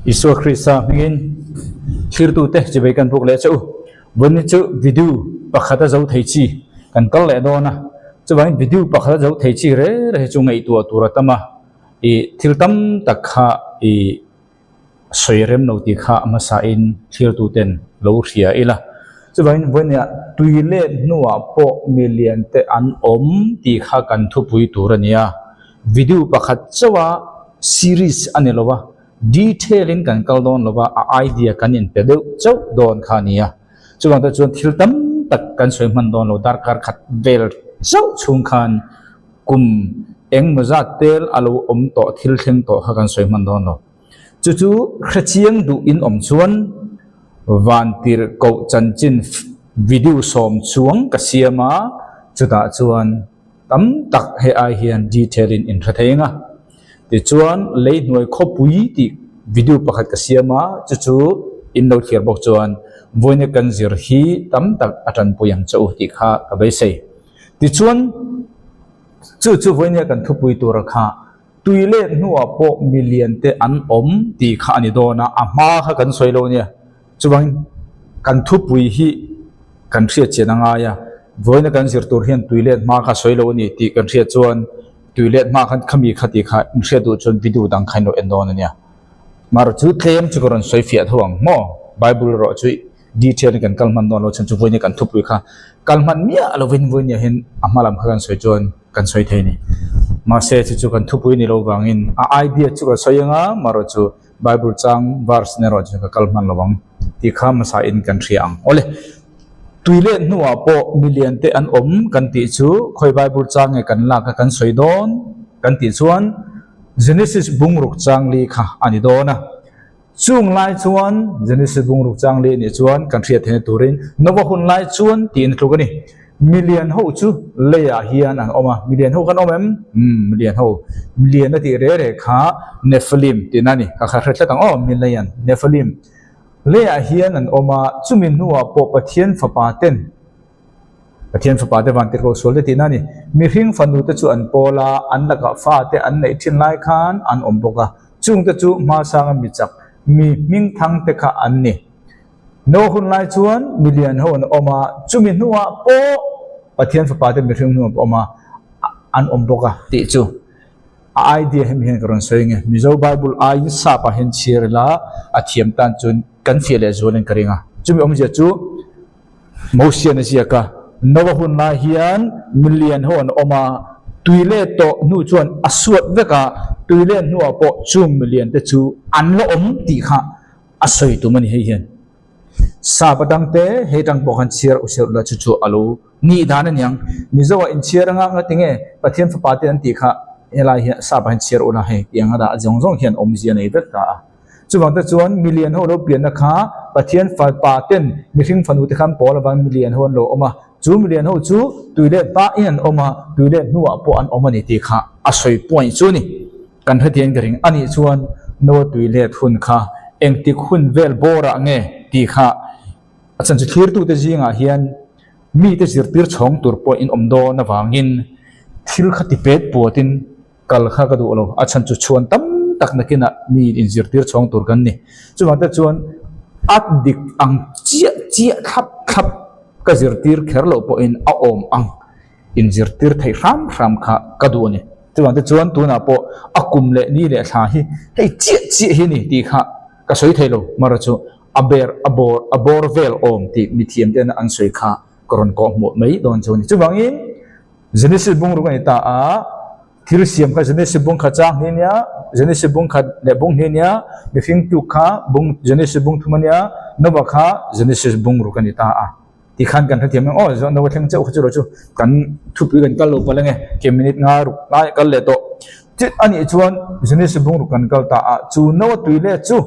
Isua Krista hmingin thlirtute chibai kan buk leh che u. Vawiin chu video pakhata zo thei chi kan kal leh dawn a, chuvangin video pakhata zo thei chi reng reng hi chu ngaihtuah tur a tam a, ih thil tam tak kha ih sawi rem lo tih kha a hmasain thlirtuten lo hria ila. Chuvangin vawinia tui let hnuah pawh milian te an awm tih kha kan thupui tur a ni a. Video pakhat chauha series a ni lo a, detail in kan kal dawn lo a, a idea kan inpe deuh chauh dawn kha a ni a. Chuvang te chuan thil tam tak kan sawi hman dawn lo, darkar khat vel chauh chhung khan kum engmaw zat tel a lo awm tawh thil thleng tawh kha kan sawi hman dawn lo. Chu chu hrechiang duh in awm chuan vantirh koh chanchin video sawm chuang ka siam a, chutah chuan tam tak hei ai hian detail in in hre thei ang a. Tichuan lei hnuai khawpui tih video pakhat ka siam a, chu chu in lo thlir bawk chuan vawiina kan zir hi tam tak a tanpui ang che u tih kha ka beisei. Tichuan chu chu vawiina kan thupui tura kha Tui let hnuah pawh milian te an awm tih kha a ni dawn a, a hma kha kan sawi lo nia. Chuvangin kan thupui hi kan hriat chian a ngai a, vawiina kan zir tur hian tui let hma kha sawi lo a ni tih kan hriat chuan tui let hma khan khami kha tih kha in hriat duh chuan video dang kha in lo en dawn a nia. Mahrawh chu tlem chu ka rawn sawi fiah tho ang maw? Bible erawh chu detail in kan kal hman dawn lo chhan chu vawiina kan thupui kha kal hman miah lovin vawinia hian a hma lam kha kan sawi chuan kan sawi thei a ni. Mahse chu chu kan thupui ni lo vangin a idea chu ka sawi anga marawh chu Bible chang verse na erawh chu ka kal hman lo ang tih kha hmasa in kan hria ang. Awle, tui let hnuah pawh milian te an awm kan tih chu khawi Bible chang nge kan lak a kan sawi dawn kan tih chuan Genesis bungruk chang li kha a ni dawn a. Chung lai chuan Genesis bungruk chang leh nih chuan kan hriat theihna turin Nova hun lai chuan tiin a tluk a ni. Milian ho chu leiah hian an awm a, milian ho khan awm em? Umm, milian ho. Milian a tih reh reh kha Nephilim tihna a ni. Ka kha hre tlat ang aw, Milian, Nephilim. Leiah hian an awm a, chumi hnuah pawh Pathian fapa ten, Pathian fapa te van tirhkoh sual te tihna a ni. Mihring fanu te chu an pawl a, an lakah fa te an neih thin lai khan an awm bawk a. Chung te chu hmasanga mi chak, mi hmingthang te kha an ni. Noah hun lai chuan mi lian ho an awm a, chumi hnuah pawh Pathian fapa te mihring hnuah pawh awm a, an awm bawk a tih chu a idea hemi hian ka rawn sawi ang e. Mizo Bible aiin sap ah hian chhiar ila a thiam tan chuan kan fiah leh zualin ka ring a. Chumi awmzia chu. Mosian a ziak a, Noah hun lai hian milian ho an awm a, tui let tawh hnu chuan a suat vek a, tui let hnuah pawh chung milian te chu an la awm tih kha a sawi tum a ni hei hian. Sap atang te hei tang pawh khan chhiar u serh la chu chu a lo nih dan a niang. Mizo ah inchhiar anga nga tinge Pathian fapa te an tih kha helai hian sap ah hian chhiar u la hei tih anga dah zawng zawng hian awmzia nei vek ta a. Chuvang te chuan milian ho lo pianna kha Pathian fapa ten mihring fanu te khan pawl avangin milian ho an lo awm a, chu milian ho chu tui leh hmain an awm a, tui leh hnuah pawh an awm a ni tih kha a sawi point chu a ni. Kan hrethian ka ring a nih chuan Noah tui let hun kha engtik hun vel bawrah nge tih kha a chanchu thlirtute zingah hian mite zirtir chhawng tur pawh in awm dawn avangin thil kha ti pet puatin Kal kha ka duh lo, a chhan chu chhuan tam tak nakinah mi inzirtir chhawng tur kan ni. Chuvang te chuan a dik ang chiah chiah thlap thlap ka zirtir kher loh pawhin a awm ang inzirtir theih hram hram kha ka duh a ni. Chuvang te chuan tunah pawh a kum leh ni leh thla hi hei chiah chiah hi a ni tih kha ka sawi thei lo, mara chu a ber a bawr a bawr vel awm tih mithiam tena an sawi kha ka rawn kawhhmuh mai dawn chu a ni. Chuvangin. Genesis bungruk a ni ta a, thil siam kha Genesis bung khat chang hnih nia, Genesis bung khat leh bung hnih nia, mihring tluk kha bung Genesis bung thum a nia, Noah kha Genesis bungruk a ni ta a. Tikhan kan hrethiam ang aw, Noah thleng chauh kha chu erawh chu kan thupui kan kal lo palh ange, ke minute nga ruk lai kal leh tawh. Chut a nih chuan Genesis bungruk kan kal ta a, chu Noah tui leh chu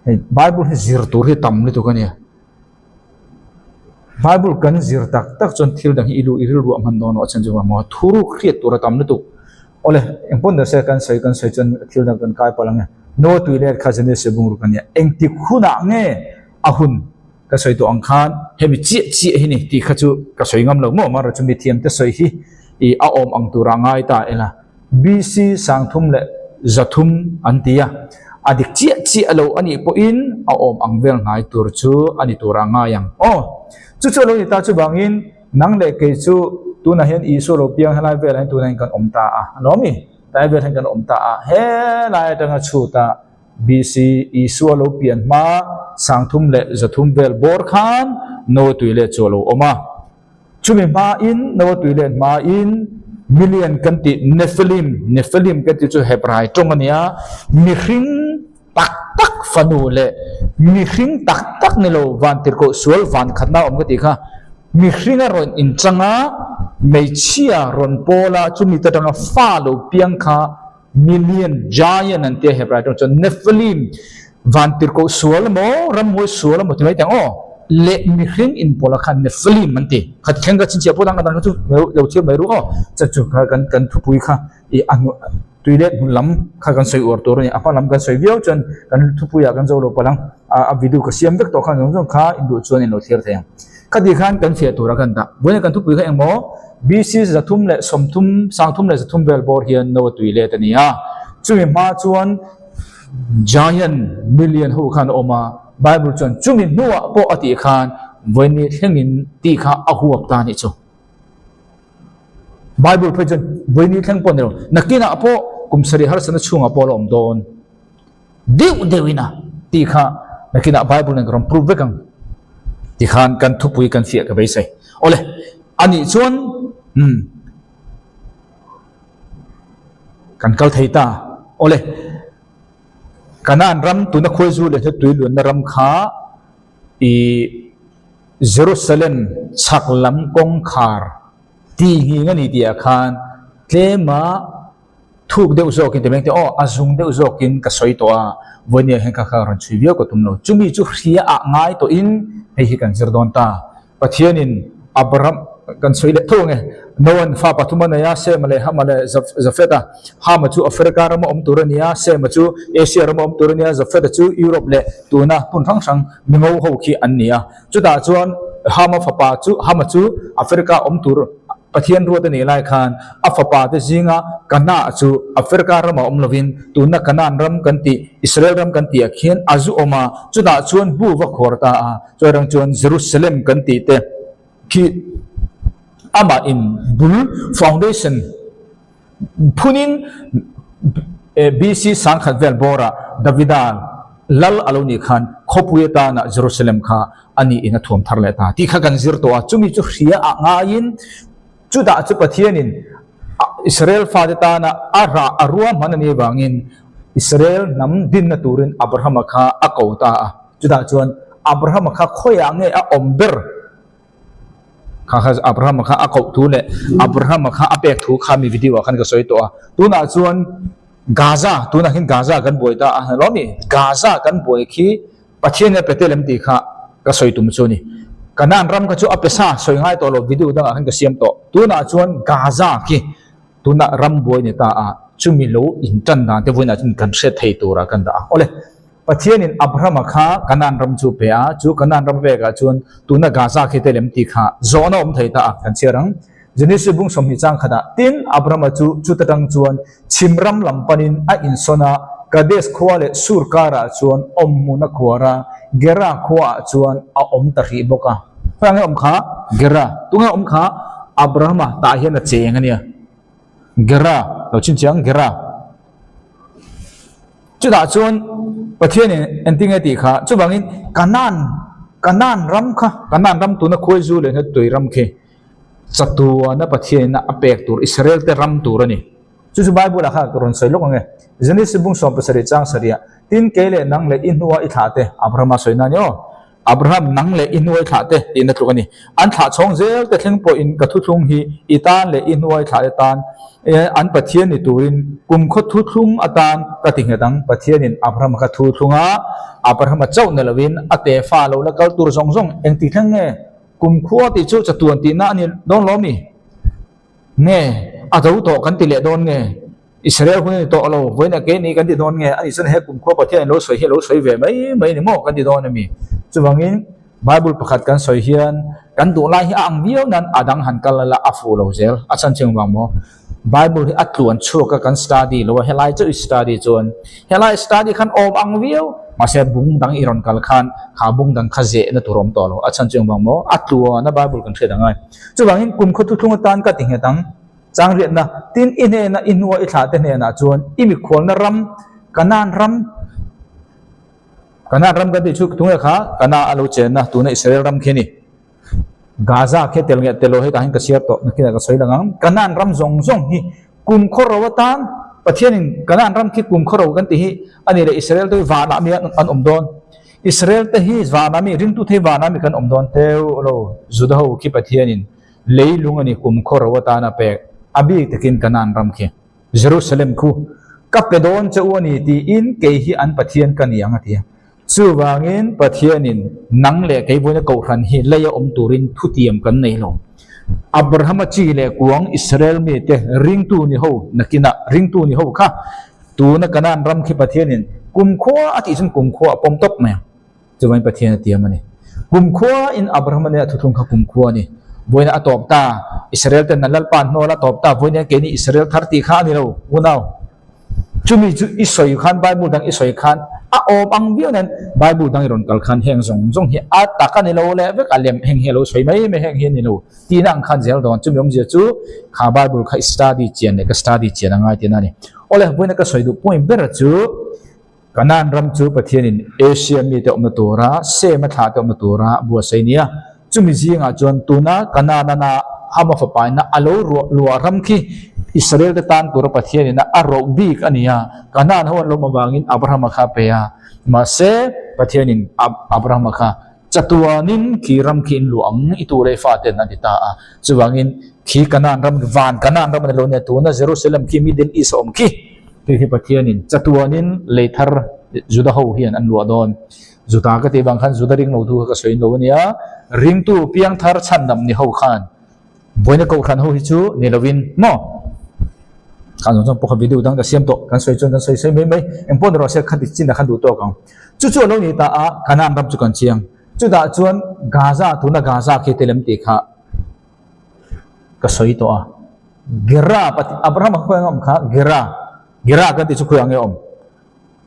hei Bible hi zir tur hi tam lutuk a nia. Bible kan zir tak tak chuan thil dang hi i luh i rilruah hman dawn loh a chhan chu maw thuruk hriat tur a tam lutuk. Awle engpawh ni se kan sawi kan sawi chuan thil dang kan kai palh ang e. Noah tui let kha Genesis bungruk a nia. Engtik hunah nge a hun ka sawi tawh ang khan hemi chiah chiah hi ni tih kha chu ka sawi ngam lo maw mara chu mithiam te sawi hi i a awm ang tura ngai ta ela. BC 3003 an ti a. A dik chiah chiah lo a nih pawhin a awm ang vel ngai tur chu a ni tur a ngai ang. Aw, chu chu a lo ni ta chuvangin nang leh kei chu tunah hian Isua lo piang helai velah hian tunah hian kan awm ta a, a lo mi? Tlai vel hian kan awm ta a, helai atanga chhuta BC Isua lo pian hma 300 leh 300 vel bawr khan Noa tui let chu a lo awm a. Chumi hmain, Noa tui let hmain million kan tih Nephilim, Nephilim kan tih chu Hebrai tawng a nia, mihring tak tak fanu leh mihring tak tak ni lo vantirhkoh sual van khatna a awm ka tih kha, mihring a rawn inchang a, hmeichhia rawn pawl a, chumi te atanga fa lo piang kha million, giant an tia Hebrai tawng chuan Nephilim, vantirhkoh sual emaw ramhuai sual emaw ti mai teh ang aw, leh mihring inpawlh a khan Nephilim an ti. Khat thleng ka chhinchhiah pawh dang dang kha chu lo thiam mai ru aw, chu chu kha kan kan thupui kha ih a hnu tui let hmun lam kha kan sawi uar tur a ni, a hma lam kan sawi viau chuan kan thupuiah kan zo lo palh ang, a video ka siam vek tawh khan zawng zawng kha induh chuan in lo thlir thei ang. Khati khan kan fiah tura kan dah. Vawiin kan thupui kha engmaw BC 330, 330 vel bawr hian no a tui let a ni a, chumi hma chuan giant million ho khan a awm a, Bible chuan chumi hnuah pawh a tih khan vawiin ni thlengin tih kha a huap ta a nih chu. Bible phei chuan vawiin ni thleng pawh a ni lo, nakinah pawh kum sarih harsatna chhungah pawh a la awm dawn deuh deuhin a tih kha nakinah Bible nen ka rawn prove vek ang tikhan kan thupui kan fiah ka beisei. Awle, anih chuan umm kan kal thei ta. Awle, Kanaan ram tuna khuaizu leh hlutui luanna ram kha ih Jerusalem chhak lam kawngkhar ti nghing a ni tih ah khan tlema thuk deuh zawkin ti mai ang teh aw a zung deuh zawkin ka sawi tawh a, vawinia hian kha kha rawn chhui viau ka tum lo. Chumi chu hria ah ngai tawhin hei hi kan zir dawn ta. Pathianin Abraham kan sawi leh tho ang e, Noa'n fa pathum a nei a, Sema leh Hama leh Jafeta. Hama chu Africa rama awm tur a ni a, Sema chu Asia rama awm tur a ni a, Jafeta chu Europe leh tuna hmun hrang hrang mingo ho khi an ni a. Chutah chuan Hama fapa chu Hama chu Africa awm tur Pathian ruat a nih lai khan a fapa te zinga Kana chu Africa ramah awm lovin tuna Kanaan ram kan tih Israel ram kan tih ah khian a zu awm a, chutah chuan bu va khuar ta a, chuairang chuan Jerusalem kan tih te khi amah in bul foundation phunin BC 1000 vel bawrah Davida lal a lo nih khan khawpui atana Jerusalem kha a nih in a thuam thar leh ta tih kha kan zir tawh a, chumi chu hria ah ngaiin chutah chu Pathianin Israel fate tana a rah a ruahman a nih avangin Israel hnam dinna turin Abrahama kha a ko ta a, chutah chuan Abrahama kha khawiah nge a awm ber? Kha kha Abrahama kha a koh thu leh Abrahama kha a pek thu kha mi video ah khan ka sawi tawh a, tunah chuan Gaza tunah hian Gaza kan buai ta a, hlawm mi? Gaza kan buai khi Pathian a pe tel em tih kha ka sawi tum chu a ni. Kanaan ram kha chu a pe sa sawi ngai tawh lo video dangah khan ka siam tawh. Tunah chuan Gaza khi tunah ram buai ni ta a, chumi lo intan dan te vawiinah chuan kan hriat thei turah kan dah a. Awle, Pathianin Abrahama kha Kanaan ram chu pe a, chu Kanaan ram vekah chuan tuna Gaza khi tel em tih kha zawhna awm thei ta a, kan chhiar ang. Genesis bung 20 chang khatah, Tin, Abrahama chu chuta tang chuan chhim ram lam panin a insawn a, Kadesh khua leh Sur karah chuan awmhmun a khuar a, Gera khuaah chuan a awm ta hrih bawk a. Khawiah nge awm kha? Gera. Tunge awm kha? Abrahama tah hian a cheng a nia. Gera, lo chhinchhiah ang, Gera. Chutah chuan Pathianin engtin nge tih kha? Chuvangin Kanaan, Kanaan ram kha, Kanaan ram tuna khuaizu leh hnatui ram khi, Chatuana Pathianina a pek tur Israel te ram tur a ni. Chu chu Bible ah kha ka rawn sawi lawk ang e. Genesis bung 17 chang sarih ah, Tin kei leh nang leh i hnua i thlah te, Abrahama sawi na ni aw. Abraham nang leh i hnua i thlah te tihna tluk a ni. An thlah chhawng zel te thleng pawhin ka thuthlung hi i tan leh i hnua i thlah te tan an Pathian ni turin kumkhaw thuthlung atan ka ti nghet ang. Pathianin Abrahama kha thuthlung a, Abrahama chauh ni loin a tefa lo la kal tur zawng zawng engti thleng nge? Kumkhua tih chu chatuan tihna a ni dawn lo mi? Nge a do tawh kan ti leh dawn nge? Israel hun a ni tawh lo, vawiin a ke ni kan ti dawn nge? Ani chuan he kumkhua Pathian in lo sawi hi a lo sawi ve mai mai ni maw kan ti dawn a mi? Chuvangin Bible pakhat kan sawi hian kan duh lai hi a ang viau nan a dang han kal la a fuh lo zel a chhan chhing vang maw? Bible hi a tluan chhuak a kan study lo a, helai chauh i study chuan helai study khan awm ang viau, mahse bung dang i rawn kal khan kha bung dang kha zehna tur a awm tawh lo, a chhan chu engvang maw a tluan a Bible kan hriat ang ai. Chuvangin kum khaw thuthlung atan ka ti nghet ang, chang riatna tin i hnena i hnua i thlah te hnenah chuan i mikhualna ram Kanaan ram Kanaan ram kan tih chu tunge kha Kana a lo chenna tuna Israel ram khi a ni. Gaza khi tel nge tel lo hetah hian ka chhiar tawh nakinah ka sawi lang ang. Kanaan ram zawng zawng hi kum khaw ro atan Pathianin Kanaan ram khi kum khaw ro kan tih hi a ni leh Israel te hi vanah mi an awm dawn. Israel te hi vanah mi ringtu te hi vanah mi kan awm dawn teuh lo. Juda ho khi Pathianin leilung a ni kum khaw ro atan a pek a bik takin Kanaan ram khi Jerusalem khu ka pe dawn che u a ni tiin kei hi an Pathian ka ni ang a ti a. Chuvangin Pathianin nang leh kei vawiina kohhran hi lei a awm turin thutiam kan nei lo. Abrahama chi leh kuang Israel mite ringtu ni ho nakinah ringtu ni ho kha tuna Kanaan ram khi Pathianin kumkhua a tih chuan kumkhua a pawm tawp mai ang. Chuvangin Pathian a tiam a ni. Kumkhua in Abrahama nena thuthlung kha kumkhua a ni. Vawiina a tawp ta, Israel ten an Lalpa an hnawl a tawp ta, vawiina keini Israel thar tih kha a ni lo, unau. Chumi chu i sawi khan Bible dang i sawi khan a awm ang viau nen Bible dang i rawn kal khan heng zawng zawng hi a tak a ni lo leh vek a lem heng hi a lo sawi mai mai heng hi a ni lo tihna ang khan zel dawn chumi awmzia chu kha Bible kha i study chian leh ka study chian a ngai tihna a ni. Awle vawiina ka sawi duh point ber chu Kanaan ram chu Pathianin Asia mite awmna tura Sema thla te awmna tura buatsaih a ni a, chumi zingah chuan tuna Kanaanana Hama fapaina a lo ruah luah ram khi Israel te tan tura Pathianin a roh bik a ni a, Kanaan ho an lawm avangin Abrahama kha a pe a, mahse Pathianin Abrahama kha chatuanin khi ram khi in luah ang i tu leh faten a ti ta a, chuvangin khi Kanaan ram van Kanaan ram a ni lo nia tuna Jerusalem khi Middle East a awm khi. Hei hi Pathianin chatuanin lei thar Juda ho hian an luah dawn. Juda ka tih vang khan Juda ring lo tu kha ka sawi lo a nia. Ringtu piang thar chhandam ni ho khan vawiina kohhran ho hi chu ni lovin maw? Khan zawng zawng pawh kha video dang ka siam tawh kan sawi chuan kan sawi sawi mai mai. Eng pawh ni rawh se khati chin ah khan duh tawk ang. Chu chu a lo ni ta a Kanaan ram chu kan chiang. Chutah chuan Gaza tuna Gaza khi te lem tih kha ka sawi tawh a. Gera pati Abraham a khawi ang awm kha Gera Gera kan tih chu khawi ang nge awm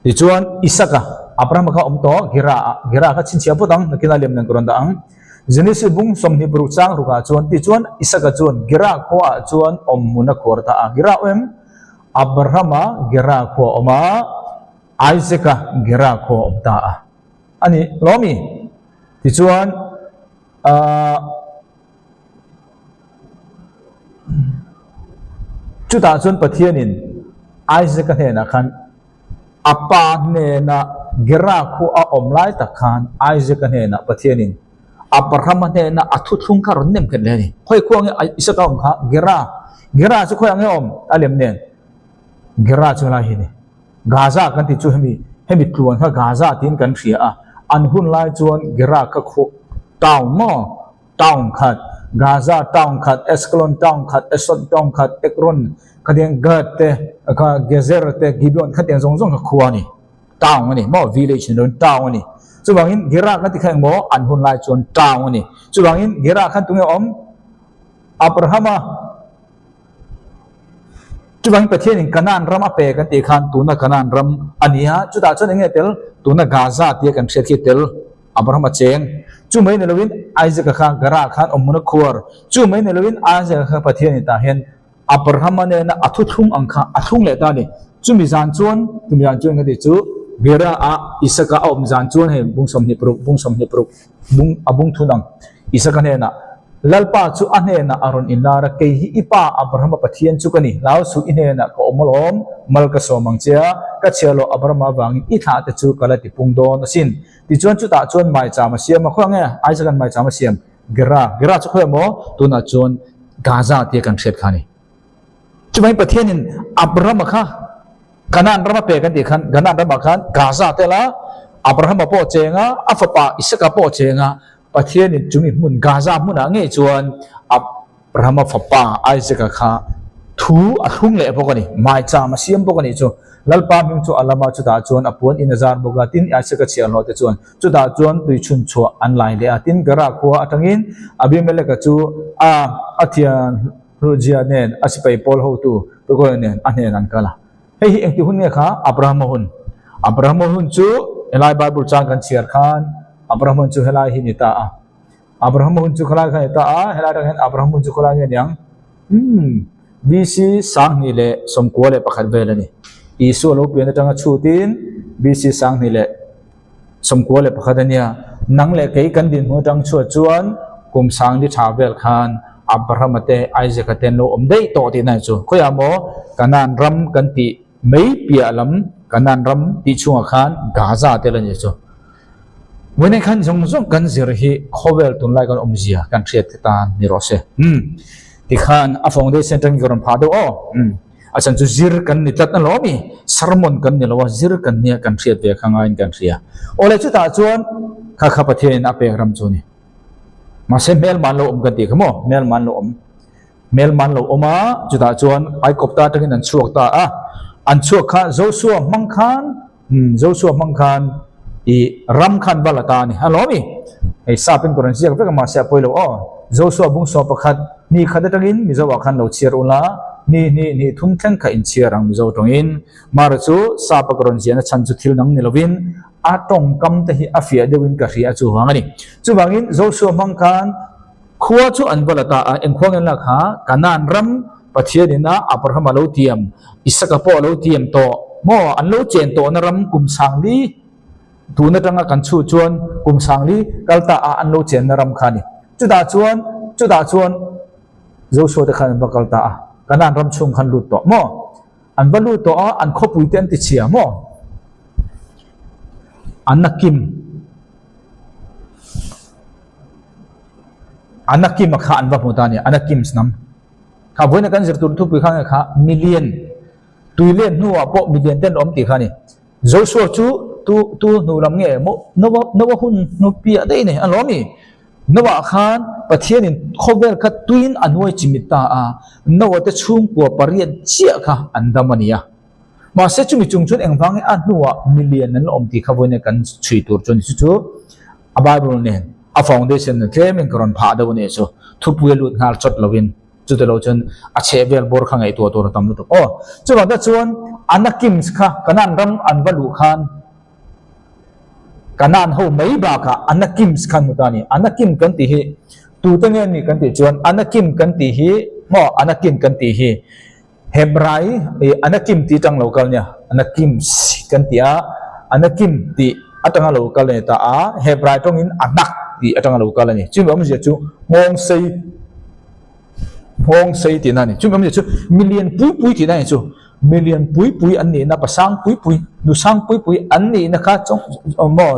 tichuan Isaka Abraham kha awm tawh Gera ah Gera kha chhinchhiah phawt ang nakin a lem nen ka rawn dah ang Genesis bung sawmhnih paruk chang ruk ah chuan tichuan Isaka chuan Gera khua ah chuan awm hmun a khuar ta a Gera awm em Abraham a Gera khua awm a Isaac a Gera khua awm ta a ani lawmi tichuan ahh Chutah chuan Pathianin Isaac-a hnenah khan a pa hnena Gera khu a awm lai tak khan Isaac-a hnenah Pathianin Abraham-a hnena a thuthlung kha a rawn nem khet leh a ni. Khawi khuang nge Isaac-a awm kha? Gera. Gera chu khawi ang nge awm? A lem nen. Gera chu helai hi a ni. Gaza kan tih chu hemi hemi tluan kha Gaza tiin kan hria a. An hun lai chuan Gera kha khaw town maw? Town khat, Gaza town khat, Ashkelon town khat, Ashdod town khat, Ekron khatiang Gath te, kha Gezer te, Gibeon khatiang zawng zawng kha khua a ni, town a ni maw, village ni loin town a ni. Chuvangin Gera kan ti kha engmaw an hun lai chuan town a ni. Chuvangin Gera khan tunge awm? Abrahama. Chuvangin Pathianin Kanaan ram a pe kan tih khan tuna Kanaan ram a ni a, chutah chuan enge tel? Tuna Gaza tia kan hriat khi tel. Abraham a cheng. Chu mai ni loin Isaac-a kha Gara khan awm hmun a khuar. Chu mai ni loin Isaac-a kha Pathian in tah hian Abraham-a nena a thuthlung ang kha a thlung leh ta a ni. Chumi zan chuan, chumi zan chuan ka tih chu Gera-ah Isaac-a a awm zan chuan hei bung 26, bung 26, bung a bung thun ang Isaac-a hnenah, Lalpa chu a hnenah a rawn inlar a, kei hi i pa Abraham-a Pathian chu ka ni, hlau suh i hnenah ka awm alawm, mal ka sawm ang che a, ka chhiah loh Abraham-a avangin i thlah te chu ka la tipung dawn asin. Tichuan chutah chuan maicham a siam a, khawi ang nge Isaac-a'n maicham a siam? Gera, Gera chu khawi ang maw? Tunah chuan Gaza tia kan hriat kha a ni. Chuvangin Pathianin Abraham-a kha Kanaan rama pek an tih khan Kanaan ramah khan Gaza tel a, Abraham-a pawh a cheng a, a fapa Isaka pawh a cheng a, Pathianin chumi hmun Gaza hmunah ngei chuan Abraham-a fapa Isaac-a kha thu a thlung leh bawk a ni, maicham a siam bawk a nih chu. Lalpa hming chu a lam a, chutah chuan a puan in a zar bawk a, tin Isaac-a chhiahhlawh te chuan chutah chuan tui chhun chhuah an lai leh a, tin Gara khua atangin Abimelek-a chu a a thian. Rujia nen a sipai pawl hotu Pekawia nen a hnen an kal a. Hei hi engti hun nge kha? Abrahama hun. Abrahama hun chu helai Bible chang kan chhiar khan Abrahama hun chu helai hi ni ta a. Abrahama hun chu khalai kha ni ta a, helai atang hian Abrahama hun chu khawlai nge niang? Umm, BC 2091 vel a ni. Isua lo pian atanga chhutin BC 2091 a nia. Nang leh kei kan dinhmun atang chhuat chuan kum sangli tha vel khan Abrahama te Isaac-a te an lo awm daih tawh tihna chu. Khawiah maw Kanaan ram kan tih mai piah lam Kanaan ram tih chhungah khan Gaza te la ni chu. Vawiin khan zawng zawng kan zir hi khawvel tunlai kan awmzia kan hriat te tan ni rawh se. Umm tikhan a foundation atangin ka rawn phah deuh aw. Umm a chhan chu zir kan ni tlat alawm i, sermon kan ni lo a, zir kan nia kan hriat ve kha ngaiin kan hria. Awle chutah chuan kha kha Pathianin a pek ram chu a ni. Mahse hmelman lo awm kan tih kha maw? Hmelman lo awm. Hmelman lo awm a, chutah chuan Aikawpta atangin an chhuak ta a. An chhuak kha Joshua hmang khan Umm Joshua hmang khan i ram khan va la ta a ni. A lawm i? Hei sap in ka rawn ziak vek a mahse a pawi lo aw. Joshua bungsaw pakhat hnih khat atangin Mizo ah khan lo chhiar ula, hnih hnih hnih thum thleng kha in chhiar ang Mizo tawngin. Mara chu sap a ka rawn ziahna chhan chu thil dang ni lovin a tawngkam te hi a fiah deuhin ka hria a chuvang a ni. Chuvangin Joshua hmang khan khua chu an va la ta a, eng khua nge an lak kha? Kanaan ram Pathianin a Abraham a lo tiam, Isaka pawh a lo tiam tawh maw? An lo chen tawhna ram kum sangli tun atanga kan chhuh chuan kum sangli kal ta a an lo chenna ram kha a ni. Chutah chuan chutah chuan Joshua te khan an va kal ta a, Kanaan ram chhung khan lut tawh maw? An va lut tawh a, an khawpui te an ti chhia maw? An na kim. Anakim a kha an va hmu ta a ni, Anakims hnam. Kha vawiina kan zir tur thupui kha nge kha million tui len hnuah pawh million te an awm tih kha a ni. Joshua chu tu tu hnu lam nge maw Noah Noah hun hnu piah daih a ni a lawm i. Noah khan Pathianin khawvel kha tuiin a nuai chimit ta a, Noah te chhungkua pariat chiah kha an dam a ni a. Mahse chumi chung chuan engvangin a hnuah million an la awm tih kha vawiina kan chhui tur chu a ni. Chu chu a Bible nen a foundation nen tlemin ka rawn phah deuh a nih chu. Thupui a lut nghal chawt lovin chute lo chuan a chheh vel bawr kha ngaihtuah tur a tam lutuk. Aw, chuvang te chuan Anakims kha Kanaan ram an va luh khan Kanaan ho mai bakah Anakims kha an hmu ta a ni. Anakim kan tih hi tute nge ni kan tih chuan Anakim kan tih hi maw Anakim kan tih hi Hebrai i Anakim tih atang lo kal nia, Anakims kan ti a, Anakim tih atanga lo kal a ni ta a, Hebrai tawngin Anak tih atanga lo kal a ni. Chumi awmzia chu nghawng sei, nghawng sei tihna a ni. Chumi awmzia chu milian pui pui tihna a ni chu. Milian pui pui an nihna, pasang pui pui, nusang pui pui an nihna kha maw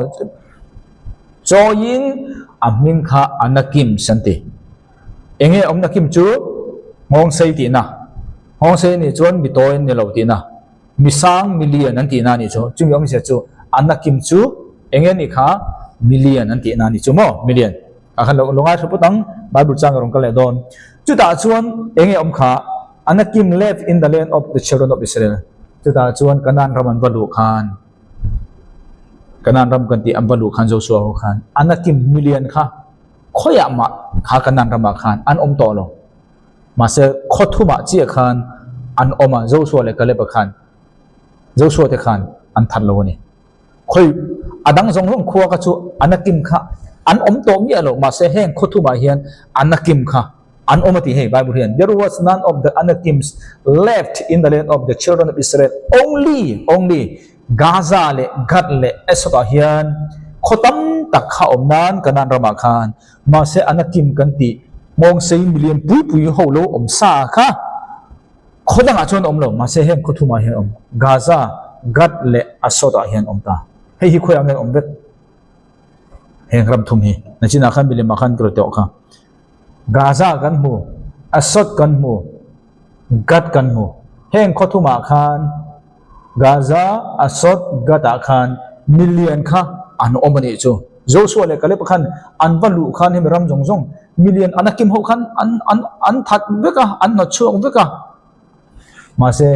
chawiin a hming kha Anakims an ti. Eng nge awmna kim chu nghawngsei tihna. Nghawngsei anih chuan mi tawi an ni lo tihna. Mi sang, mi lian an tihna anih chu. Chumi awmzia chu anna kim chu eng nge anih kha mi lian an tihna anih chu maw? Mi lian. Ah khan lo ngaithla pawt ang, Bible chang ka rawn kal leh dawn. Chutah chuan eng nge awm kha anna kim left in the land of the children of Israel. Chutah chuan Kanaan ram an va luh khan Kanaan ram kan tih an va luh khan Joshua ho khan anna kim mi lian kha Khawiah mah kha Kanaan ramah khan an awm tawh lo. Mahse, khaw thumah chiah khan an awm a, Joshua leh Caleb-a khan, Joshua te khan an that lo a ni. Khawi a dang zawng zawng khua kha chu Anakim kha an awm tawh miah lo, mahse heng khaw thumah hian Anakim kha an awm a tih hei Bible hian, There was none of the Anakims left in the land of the children of Israel, only, only, Gaza leh Gath leh Ashdod-ah hian khaw tam tak kha awm nan Kanaan ramah khan mahse Anakim kan tih nghawngsei milian pui pui ho lo awm sa kha khaw dangah chuan awm lo mahse heng khaw thumah hian awm Gaza, Gath leh Ashdod-ah hian awm ta. Hei hi khawiah nge awm vek? Heng ram thum hi nachinah khan milemah khan ka rawn tawh kha. Gaza kan hmu, Ashdod kan hmu, Gath kan hmu. Heng khaw thumah khan Gaza, Ashdod, Gath-ah khan milian kha an awm a nih chu. Joshua leh Caleb khan an va luh khan hemi ram zawng zawng milian an a kim ho khan an an an that vek a, an hnawt chhuak vek a. Mahse,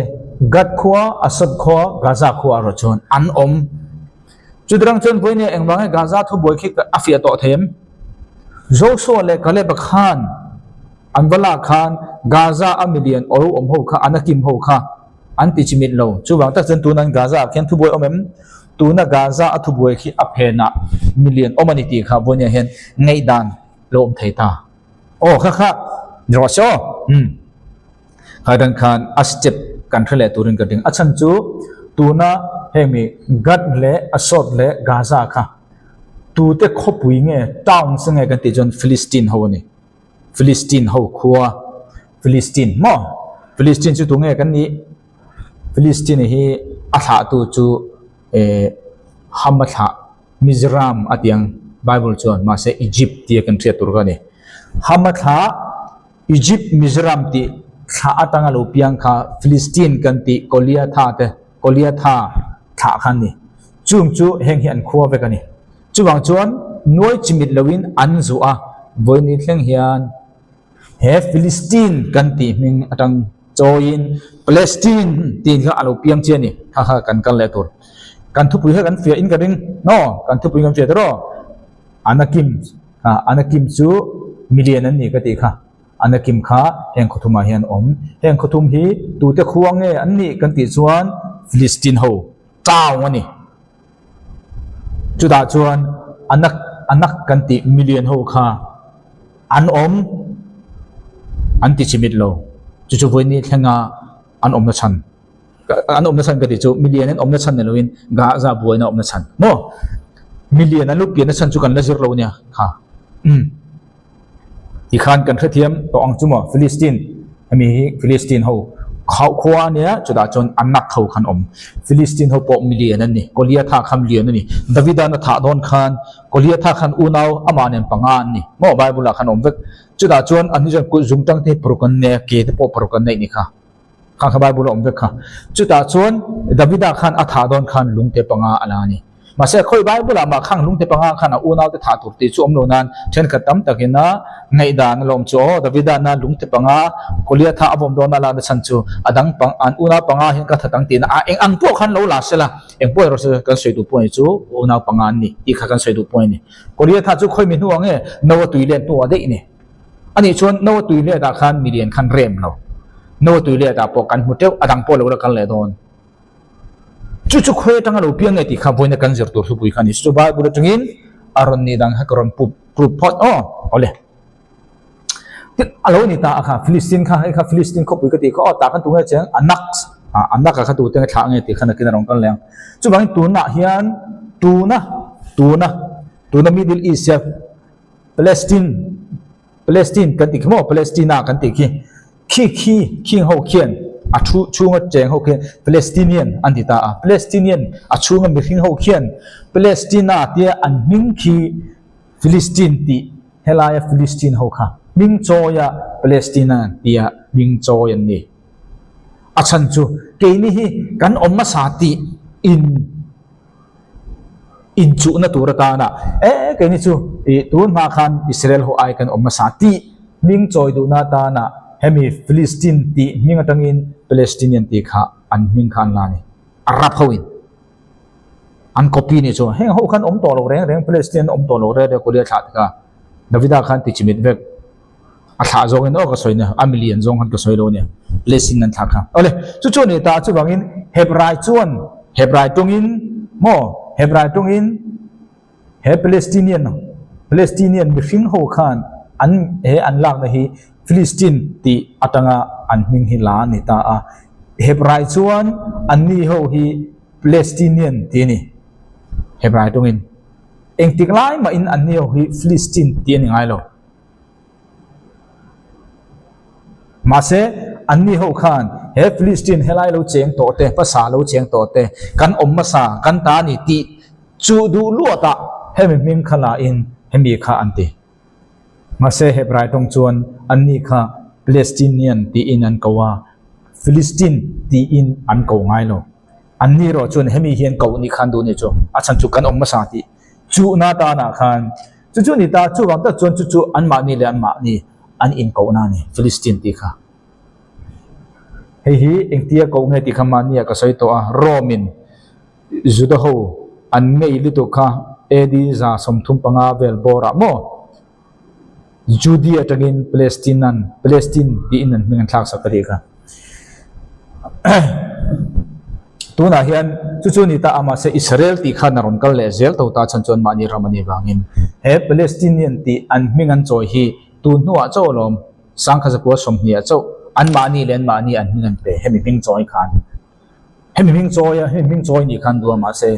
Gath khua, Ashdod khua, Gaza khua erawh chuan an awm. Chutirang chuan vawinia engvang nge Gaza thubuai khi a fiah tawh thei em? Joshua leh Caleb khan an va lak khan Gaza a milian olo awm ho kha Anakim ho kha an ti chimit lo. Chuvang tak chuan tuna Gaza ah khian thubuai awm em? Tuna Gaza a thubuai khi a phenah milian awm a ni tih kha vawinia hian ngaihdan lo awm thei ta. Aw kha kha ni rawh se aw. Umm. Khaidang khan a step kan hre leh turin ka ding. A chhan chu tuna heng mi Gat leh Asod leh Gaza kha tute khawpui nge towns nge kan tih chuan Philistine ho a ni. Philistine ho khua Philistine maw? Philistine chu tunge kan nih? Philistine hi a thlahtu chu eh Hama thlah Mizraim a ti ang Bible chuan mahse Egypt tia kan hriat tur kha a ni. Hama thlah Egypt Mizraim tih thlah atanga lo piang kha Philistine kan tih Goliatha te Goliatha thlah kha an ni. Chung chu heng hi an khua vek a ni. Chuvang chuan nuai chimit loin an zuh a, vawiin thleng hian he Philistine kan tih hming atang chawiin Palestine tih kha a lo piang chi a ni. Kha kha kan kal leh tur. Kan thupui kha kan fiah in ka ring. No, kan thupui kan fiah tawh. Anakim, Anakim chu milian an ni ka tih kha. Anakim kha heng khawthumah hian awm. Heng khawthum hi tute khua nge an nih kan tih chuan Philistine ho town a ni. Chutah chuan Anak Anak kan tih milian ho kha an awm an ti chimit lo. Chu chu vawiin ni thlenga an awmna chhan an awmna chhan ka tih chu milian an awmna chhan ni loin Gaza buaina awmna chhan maw? Milian an lo pianna chhan chu kan la zir lo nia kha. Umm. Tikhan kan hrethiam tawh ang chu maw Philistine hemi hi Philistine ho khauh khua a nia chutah chuan Anak ho khan awm Philistine ho pawh milian an ni Goliatha kha milian a ni Davida na thah dawn khan Goliatha khan unau amah nen panga an ni maw Bible ah khan awm vek chutah chuan an ni chuan kut zung tang te hi paruk an nei a ke te pawh paruk an neih ni kha kha kha Bible a awm vek kha chutah chuan Davida khan a thah dawn khan lungte panga a la a ni. Mahse, khawi Bible ah mah khang lungte panga khan a unaute thah tur tih chu awm lo nan thenkhat tam takin a ngaihdan a lawm chu aw, Davida na lungte panga Goliatha a vawm dawn a lak na chhan chu a dang pang an unau panga hian ka that ang tihna a eng ang pawh khan lo la sela, eng pawh erawh chu kan sawi duh pawh ni chu unau panga an ni tih kha kan sawi duh pawh a ni. Goliatha chu khawi mi hnuah nge Noa tui let hnuah daih ni. Anih chuan Noa tui let ah khan milian khan rem lo. Noa tui let ah pawh kan hmu teuh a dang pawh lo la kal leh dawn. Chu chu khawi atanga lo piang nge tih kha vawiina kan zir tur hlupui kha a ni. Chu chu Bible atangin a rawn nih dang kha ka rawn pup proof phawt aw. Awle. Tin, a lo ni ta a kha Philistine kha hei kha Philistine khawpui ka tih kha aw tah khan tunge cheng Anak Anak a kha tute nge thlah nge tih kha nakin a rawn kal leh ang. Chuvangin tunah hian tuna tuna tuna Middle East hian Palestine Palestine kan tih khi maw Palestina kan tih khi Khi khi khing ho khian a thu chhunga cheng ho khian Palestinian an ti ta a, Palestinian a chhunga mihring ho khian Palestina tia an hming khi Philistine tih helaia Philistine ho kha hming chawia Palestina tia hming chawi an ni. A chhan chu keini hi kan awm hmasa tih in inchuhna tur atana e keini chu ih tun hma khan Israel ho ai kan awm hmasa tih hming chawi duhna atana hemi Philistine tih hming atangin Palestinian tih kha an hming kha an la a ni. Arab ho in an copy nih chu heng ho khan awm tawh lo reng reng Palestinian awm tawh lo reng reng Korea thlah te kha Davida khan ti chimit vek a thlah zawng in aw ka sawi nia a milian zawng khan ka sawi lo nia blessing an thlah kha awle chu chu ni ta chuvangin Hebrai chuan Hebrai tawngin maw Hebrai tawngin he Palestinian Palestinian mihring ho khan an he an lakna hi Philistine tih atanga an hming hi la a ni ta a Hebrai chuan anni ho hi Palestinian tih a ni Hebrai tawngin engtik lai mahin anni ho hi Philistine tih a ni ngai lo. Mahse, anni ho khan he Philistine helai lo cheng tawh te, hmasa lo cheng tawh te, kan awm hmasa, kan ta a ni tih chu duh luatah hemi hming kha la in hemi kha an ti. Mahse, Hebrai tawng chuan anni kha Palestinian tiin an ko a, Philistine tiin an ko ngai lo. Anni erawh chuan hemi hian koh nih khan duh nih chu, a chhan chu kan awm hmasa tih chuhna tanah khan Chu chu ni ta, chuvang tak chuan chu chu anmahni leh anmahni an inkohna a ni, Philistine tih kha. Hei hi engtia koh nge tih kha mahnia ka sawi tawh a, Rome-in Juda ho an ngei lutuk kha AD 135 vel bawrah maw? Judea atangin Palestine-an Palestine tiin an hming an thlak sak ka tih kha. Tunah hian chu chu ni ta a, mahse Israel tih khan a rawn kal leh zel tho ta chhan chuan mahni ram a nih vangin he Palestinian tih an hming an chawi hi tun hnuah chauh alawm sangkha zakua sawmhnih ah chauh anmahni leh anmahni an hming an pe hemi hming chawi khan hemi hming chawi a hemi hming chawi nih khan duh a mahse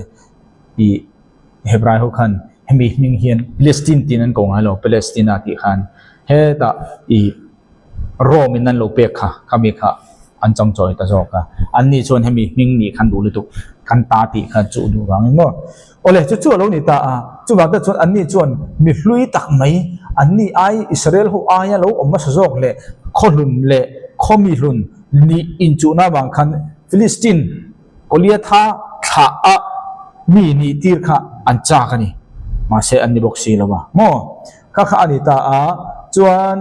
ih Hebrai ho khan hemi hming hian Palestine tiin an ko ngai lo Palestina tih khan hetah ih Rome in an lo pek kha khami kha an chang chawi ta zawk a anni chuan hemi hming nih khan duh lutuk kan ta tih kha chuh duh vangin maw awle chu chu a lo ni ta a chuvang te chuan anni chuan mi hlui tak mai anni ai Israel ho aia lo awm hmasa zawk leh khawhlun leh khawmi hlun nih inchuhna avang khan Philistine Goliatha thlah a mi nih tir kha an chak a ni. Mahse an ni bawk si lo a maw? Kha kha a ni ta a, chuan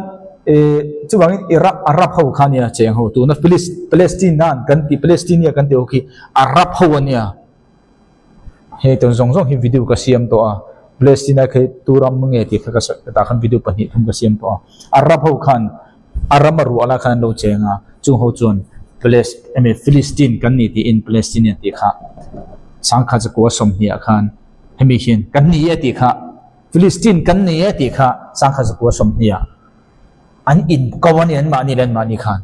eh chuvangin Iraq Arab ho kha nia cheng ho tuna Philis Palestine nan kan tih Palestinia kan tih ho khi Arab ho a nia. Hei tawn zawng zawng hi video ka siam tawh a, Palestina khi tu ram nge tih kha ka sawi tah khan video pahnih thum ka siam tawh a. Arab ho khan a ram a ruah lai khan an lo cheng a, chung ho chuan Palest emaw Philistine kan ni tiin Palestinian tih kha sangkhat zakua sawmhnih ah khan hemi hian kan ni e tih kha Philistine kan ni e tih kha sangkhat zakua sawmhnih ah an in ko a ni anmahni leh anmahni khan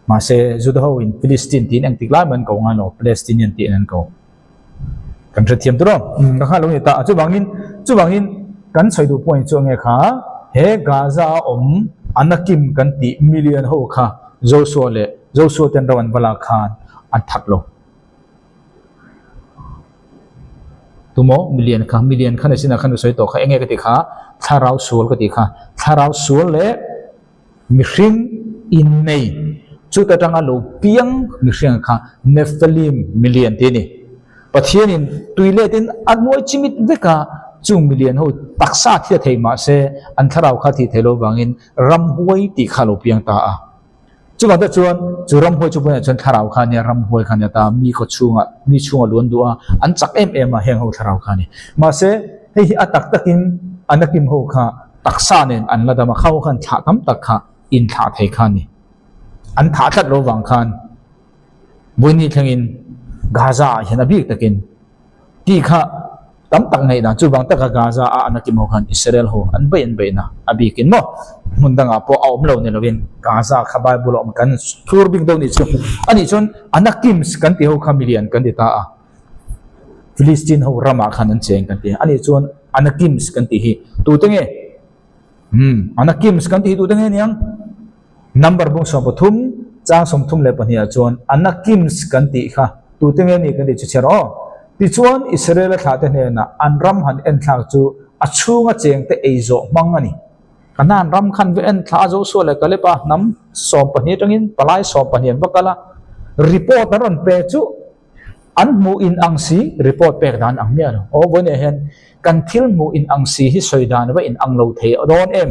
mahse Juda ho in Philistine tiin engtik lai mah an ko ngai lo Palestinian tiin an ko. Kan hrethiam tur aw. Ka kha lo ni ta a chuvangin chuvangin kan sawi duh point chu enge kha he Gaza a awm Anakim kan tih million ho kha Joshua leh Joshua ten ro an va lak khan an that lo. Tumaw million kha million kha ni sin ah khan ka sawi tawh kha enge ka tih kha thlarau sual ka tih kha thlarau sual leh Mihring innei chuta tanga lo piang mihring kha Nephilim milian tih a ni. Pathianin tui letin a hnuai chimit vek a, chung milian ho taksa thi a thei mah se an thlarau kha thih theih loh vangin ramhuai tih kha a lo piang ta a. Chuvang te chuan chu ramhuai chu pawhin chuan thlarau kha a nia, ramhuai kha a nia ta, mi khaw chhungah, mi chhungah luan duh a, an chak em em a heng ho thlarau kha a ni. Mahse hei hi a tak takin Anakim ho kha Taksa nen an la dam a, khau khan thlah tam tak kha inthlah thei kha a ni. An thah tlat lo vang khan Buini thlengin Gaza ah hian a bik takin tih kha tam tak ngaihdan chuvang taka Gaza a an a kim ho khan Israel ho an beih an beihna a bikin maw hmun dangah pawh a awm lo ni lovin Gaza kha Bible a awm kan thlur bik deuh nih chu a nih chuan Anakims kan tih ho kha milian kan ti ta a. Philistine ho ramah khan an cheng kan ti a, ani chuan Anakims kan tih hi tute nge? Umm, Anakims kan tih hi tute nge niang? Number bung 13 chang 32 ah chuan Anakims kan tih kha tute nge ni kan tih chu chhiar aw. Tichuan Israel-a thlahte hnenah an ram han en thlak chu a chhunga chengte ei zawh hmang a ni. Kanaan ram khan va en thla a Joshua leh Caleb-a hnam 12 atangin palai 12 an va kal a, report an rawn pe chu An hmuh in ang si report pek dan ang miah lo. Aw vawiin hian kan thil hmuh in ang si hi sawi dan va in ang lo thei dawn em?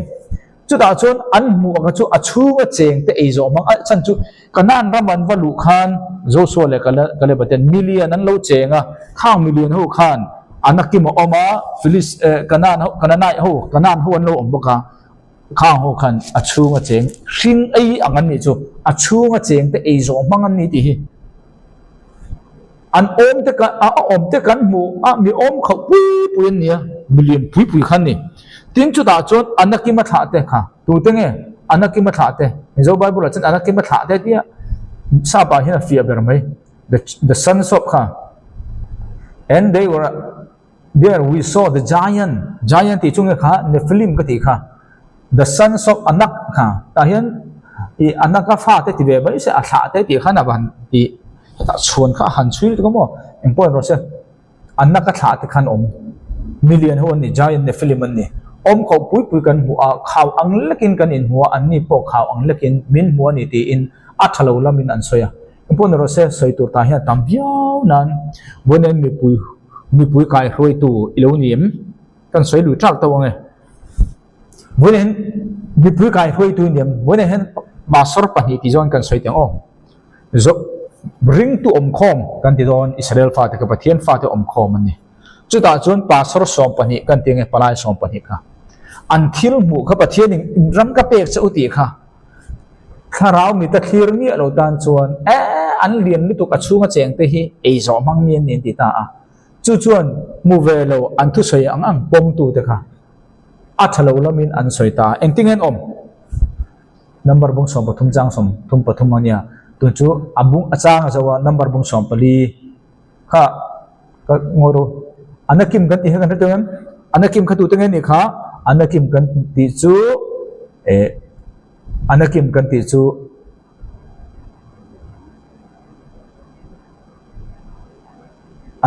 Chutah chuan an hmuh anga chu a chhunga cheng te ei zawh hmang a chan chu Kanaan ram an va luh khan Joshua leh Caleb-a ten million an lo cheng a, khang million ho khan Anakim a awm a, Philis eh Kanaan ho Kananite ho Kanaan ho an lo awm bawk a, khang ho khan a chhunga cheng hring ei ang an nih chu a chhunga cheng te ei zawh hmang an ni tih hi. An awm te kan a awm te kan hmu a mi awm khauh pui pui an nia milian pui pui kha an ni. Tin chutah chuan Anakima thlah te kha tute nge Anakima thlah te Mizo Bible ah chuan Anakima thlah te tia sap ah hian a fiah ber mai the the sons of kha and they were there we saw the giant giant tih chu nge kha Nephilim ka tih kha the sons of Anak kha tah hian ih Anaka fa te ti ve mai se a thlah te tih khan a van ih hetah chhuan kha a han chhui lutuk a maw engpawh erawh se Anaka thlah te khan awm million ho an ni giant Nephilim an ni awm khauh pui pui kan hmuh a khau ang lekin kan inhmu a anni pawh khau ang lekin min hmu a ni tiin a tha lo lamin an sawi a engpawh erawh se sawi tur tah hian a tam viau nan vawiin mipui mipui kaihruaitu i lo ni em kan sawi lui ṭak tawh ang e. Vawiin hian mipui kaihruaitu i ni em? Vawiin hian pastor pahnih tih zawn kan sawi teh ang aw. Zo ringtu awmkhawm kan ti dawn Israel fate kha Pathian fate awmkhawm an ni. Chutah chuan pastor 12 kan ti ang e palai 12 kha. An thil hmuh kha Pathianin in ram ka pek che u tih kha thlarau mita thlir miah lo tan chuan e an lian lutuk a chhunga cheng te hi ei zawh hmang mi an ni an ti ta a. Chu chuan hmu ve lo an thusawi ang ang pawmtu te kha a tha lo lamin an sawi ta a. Engtin nge an awm? Number bung 13 chang 33 a nia. Tun chu a bung a chang a zo a number bung 14 kha ka ngawi ru. Anakim kan tih kha kan hre tawh em? Anakim kha tute nge nih kha? Anakim kan tih chu eh Anakim kan tih chu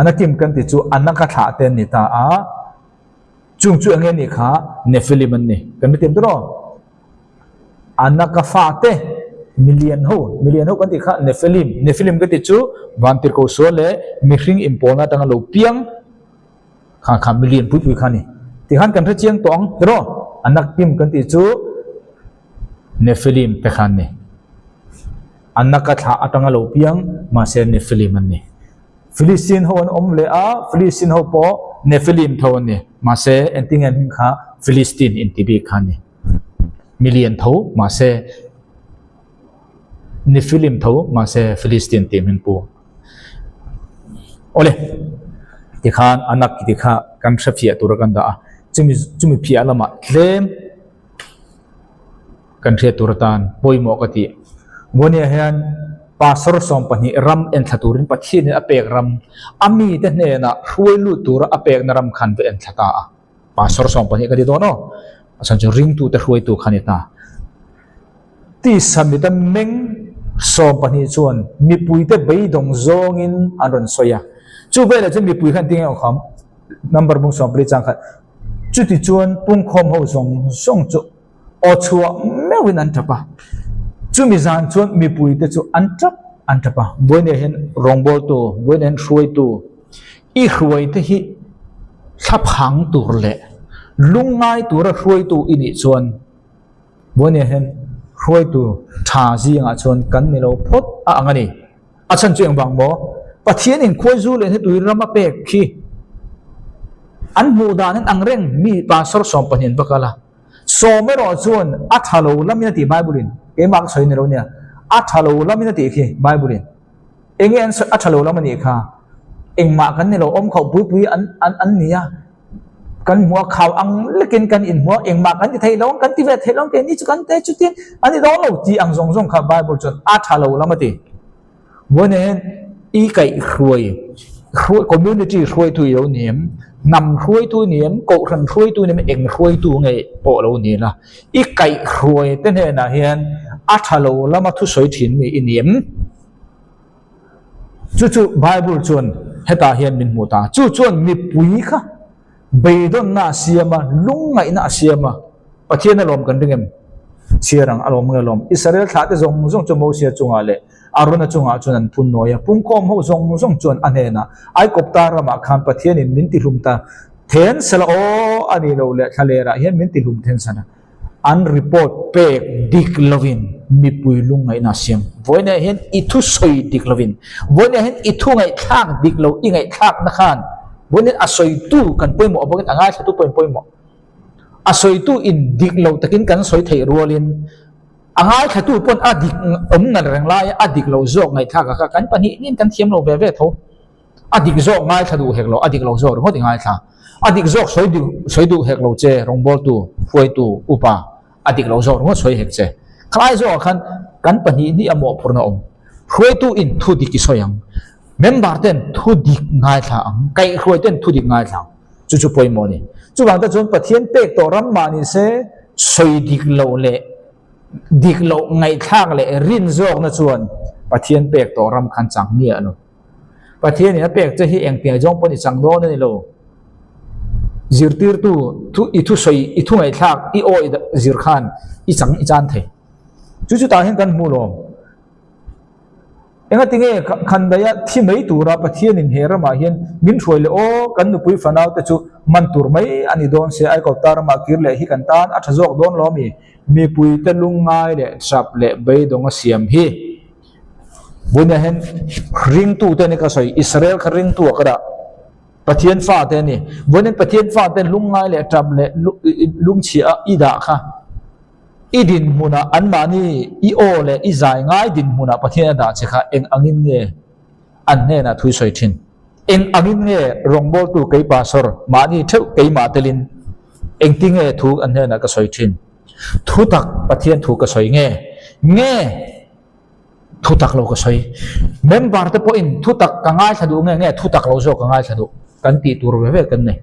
Anakim kan tih chu Anaka thlah te an ni ta a. Chung chu eng nge nih kha? Nephilim an ni. Kan hre thiam tawh rawh. Anaka fate milian ho, milian ho kan tih kha Nephilim, Nephilim ka tih chu vantirhkoh sual leh mihring inpawlna atanga lo piang kha kha milian pui pui kha a ni. Tikhan kan hre chiang tawh ang tiraw? Anakim kan tih chu Nephilim te kha an ni. Anaka thlah atanga lo piang mahse Nephilim an ni. Filistin ho an awm leh a, Filistin ho pawh Nephilim tho an ni. Mahse engtin nge an hming kha Filistin inti bik kha a ni. Milian tho mahse Nephilim tho mahse Filistin tih hming pu. Awle, tikhan Anak tih kha kan hre fiah tura kan dah a, chumi chumi phiah lamah tlem kan hriat tur atan pawimawh ka tih. Vuania hian Pastor 12 ram enthla turin Pathianin a pek ram a mite hnenah hruai lut tura a pekna ram khan va enthla ta a. Pastor 12 ka ti dawn aw. A chhan chu ringtute hruaitu kha a ni ta. Tisa mita meng 12 chuan mipuite beidawng zawngin an rawn sawi a. Chu velah chuan mipui khan tinge awm kham? Number bung 14 chang khat. Chutichuan pungkhawm ho zawng zawng chu aw chhuah meuhin an tap a. Chumi zan chuan mipuite chu an tap an tap a. Vawiinah hian rawngbawltu, vawiinah hian hruaitu, i hruaite hi thlaphang tur leh lungngai tura hruaitu i nih chuan vawiinah hian hruaitu tha zingah chuan kan ni lo phawt a ang a ni. A chhan chu engvang maw? Pathianin khuaizu leh hnetui ram a pek khi an hmuh danin ang reng mi pastor 12 an va kal a. 10 erawh chuan a tha lo lamin a tih Bible in, keimah ka sawi ni lo nia, a tha lo lamin a tih khi Bible in. Enge an sawi a tha lo lam a nih kha? Engmah kan ni lo, awm khauh pui pui an an an ni a, kan hmuh a khau ang lekin kan inhmu a, engmah kan ti thei lo ang, kan ti ve thei lo ang, keini chu kan te chutin a ni dawn lo tih ang zawng zawng kha Bible chuan a tha lo lam a ti. Vawiin hian i kaihhruai, hruai, community hruaitu i lo ni em, hnam hruaitu i ni em, kohhran hruaitu i ni em, eng hruaitu nge pawh lo ni la, i kaihhruai te hnenah hian a tha lo lama thusawi thin mi i ni em? Chu chu Bible chuan hetah hian min hmuh ta. Chu chuan mipui kha beidawnna a siam a, lungngaihna a siam a. Pathian a lawm kan ring em? Chhiar ang, a lawm nge lawm? Israel thlahte zawng zawng chu Mosia chungah leh Arona chungah chuan an phun nawi a. Pungkhawm ho zawng zawng chuan a hnenah, Aikawpta ramah khan Pathianin min tihlum ta then sela aw, a nih loh leh thlalerah hian min tihlum then sela. An report pek dik lovin mipui lungngaihna a siam. Vawiinah hian i thu sawi dik lovin, vawiinah hian i thu ngaihthlak dik lo, i ngaihthlakna khan vawiin a sawitu kan pawimawh bawkin a ngaithlatu pawh in pawimawh. A sawitu in dik lo takin kan sawi theih rualin a ngaithlatu pawn a dik awm nal reng laia a dik lo zawk ngaihthlak a kha kan pahnih kan thiam lo ve ve tho. A dik zawk ngaithla duh hek lo, a dik lo zawk ringawt i ngaithla. A dik zawk sawi duh sawi duh hek lo che, rawngbawltu, hruaitu, upa, a dik lo zawk ringawt sawi hek che. Khalai zawkah khan kan pahnih hnih a mawhphurhna awm. Hruaitu in thu dik i sawi ang, member ten thu dik ngaithla ang, kaihhruai ten thu dik ngaithla ang. Chu chu pawimawh a ni. Chuvang te chuan Pathian pek tawh ram mah ni se sawi dik loh leh dik loh ngaihthlak leh rin zawkna chuan Pathian pek tawh ram khan chang miah lo. Pathianin a pek che hi engtiang zawng pawh ni chang dawn a ni lo. Zirtirtu thu i thusawi i thu ngaihthlak i awi zir khan i chang i chan thei. Chu chu tah hian kan hmu lo. Enga tinge khandaia thi mai tura Pathianin he ramah hian min hruai leh aw kan nupui fanau te chu man tur mai a ni dawn se Aikawpta ramah kir leh hi kan tan a tha zawk dawn lo ami? Mipuite lungngai leh chap leh beidawng a siam hi. Vawiinah hian ringtute ni ka sawi, Israel kha ringtu ah ka dah. Pathian fate a ni. Vawiin Pathian fate lungngai leh ṭap leh lungchhia a i dah kha i dinhmunah anmahni i aw leh i zai ngai dinhmunah Pathian a dah che kha eng angin nge an hnenah thui sawi ṭhin? Eng angin nge rawngbawltu kei pastor mahni ṭheuh keimah telin engtinge thu an hnenah ka sawi ṭhin? Thutak Pathian thu ka sawi nge? Nge? Thutak lo ka sawi. Member te pawhin thutak ka ngaithla duh nge nge thutak lo zawk ka ngaithla duh kan tih tur ve ve kan nei.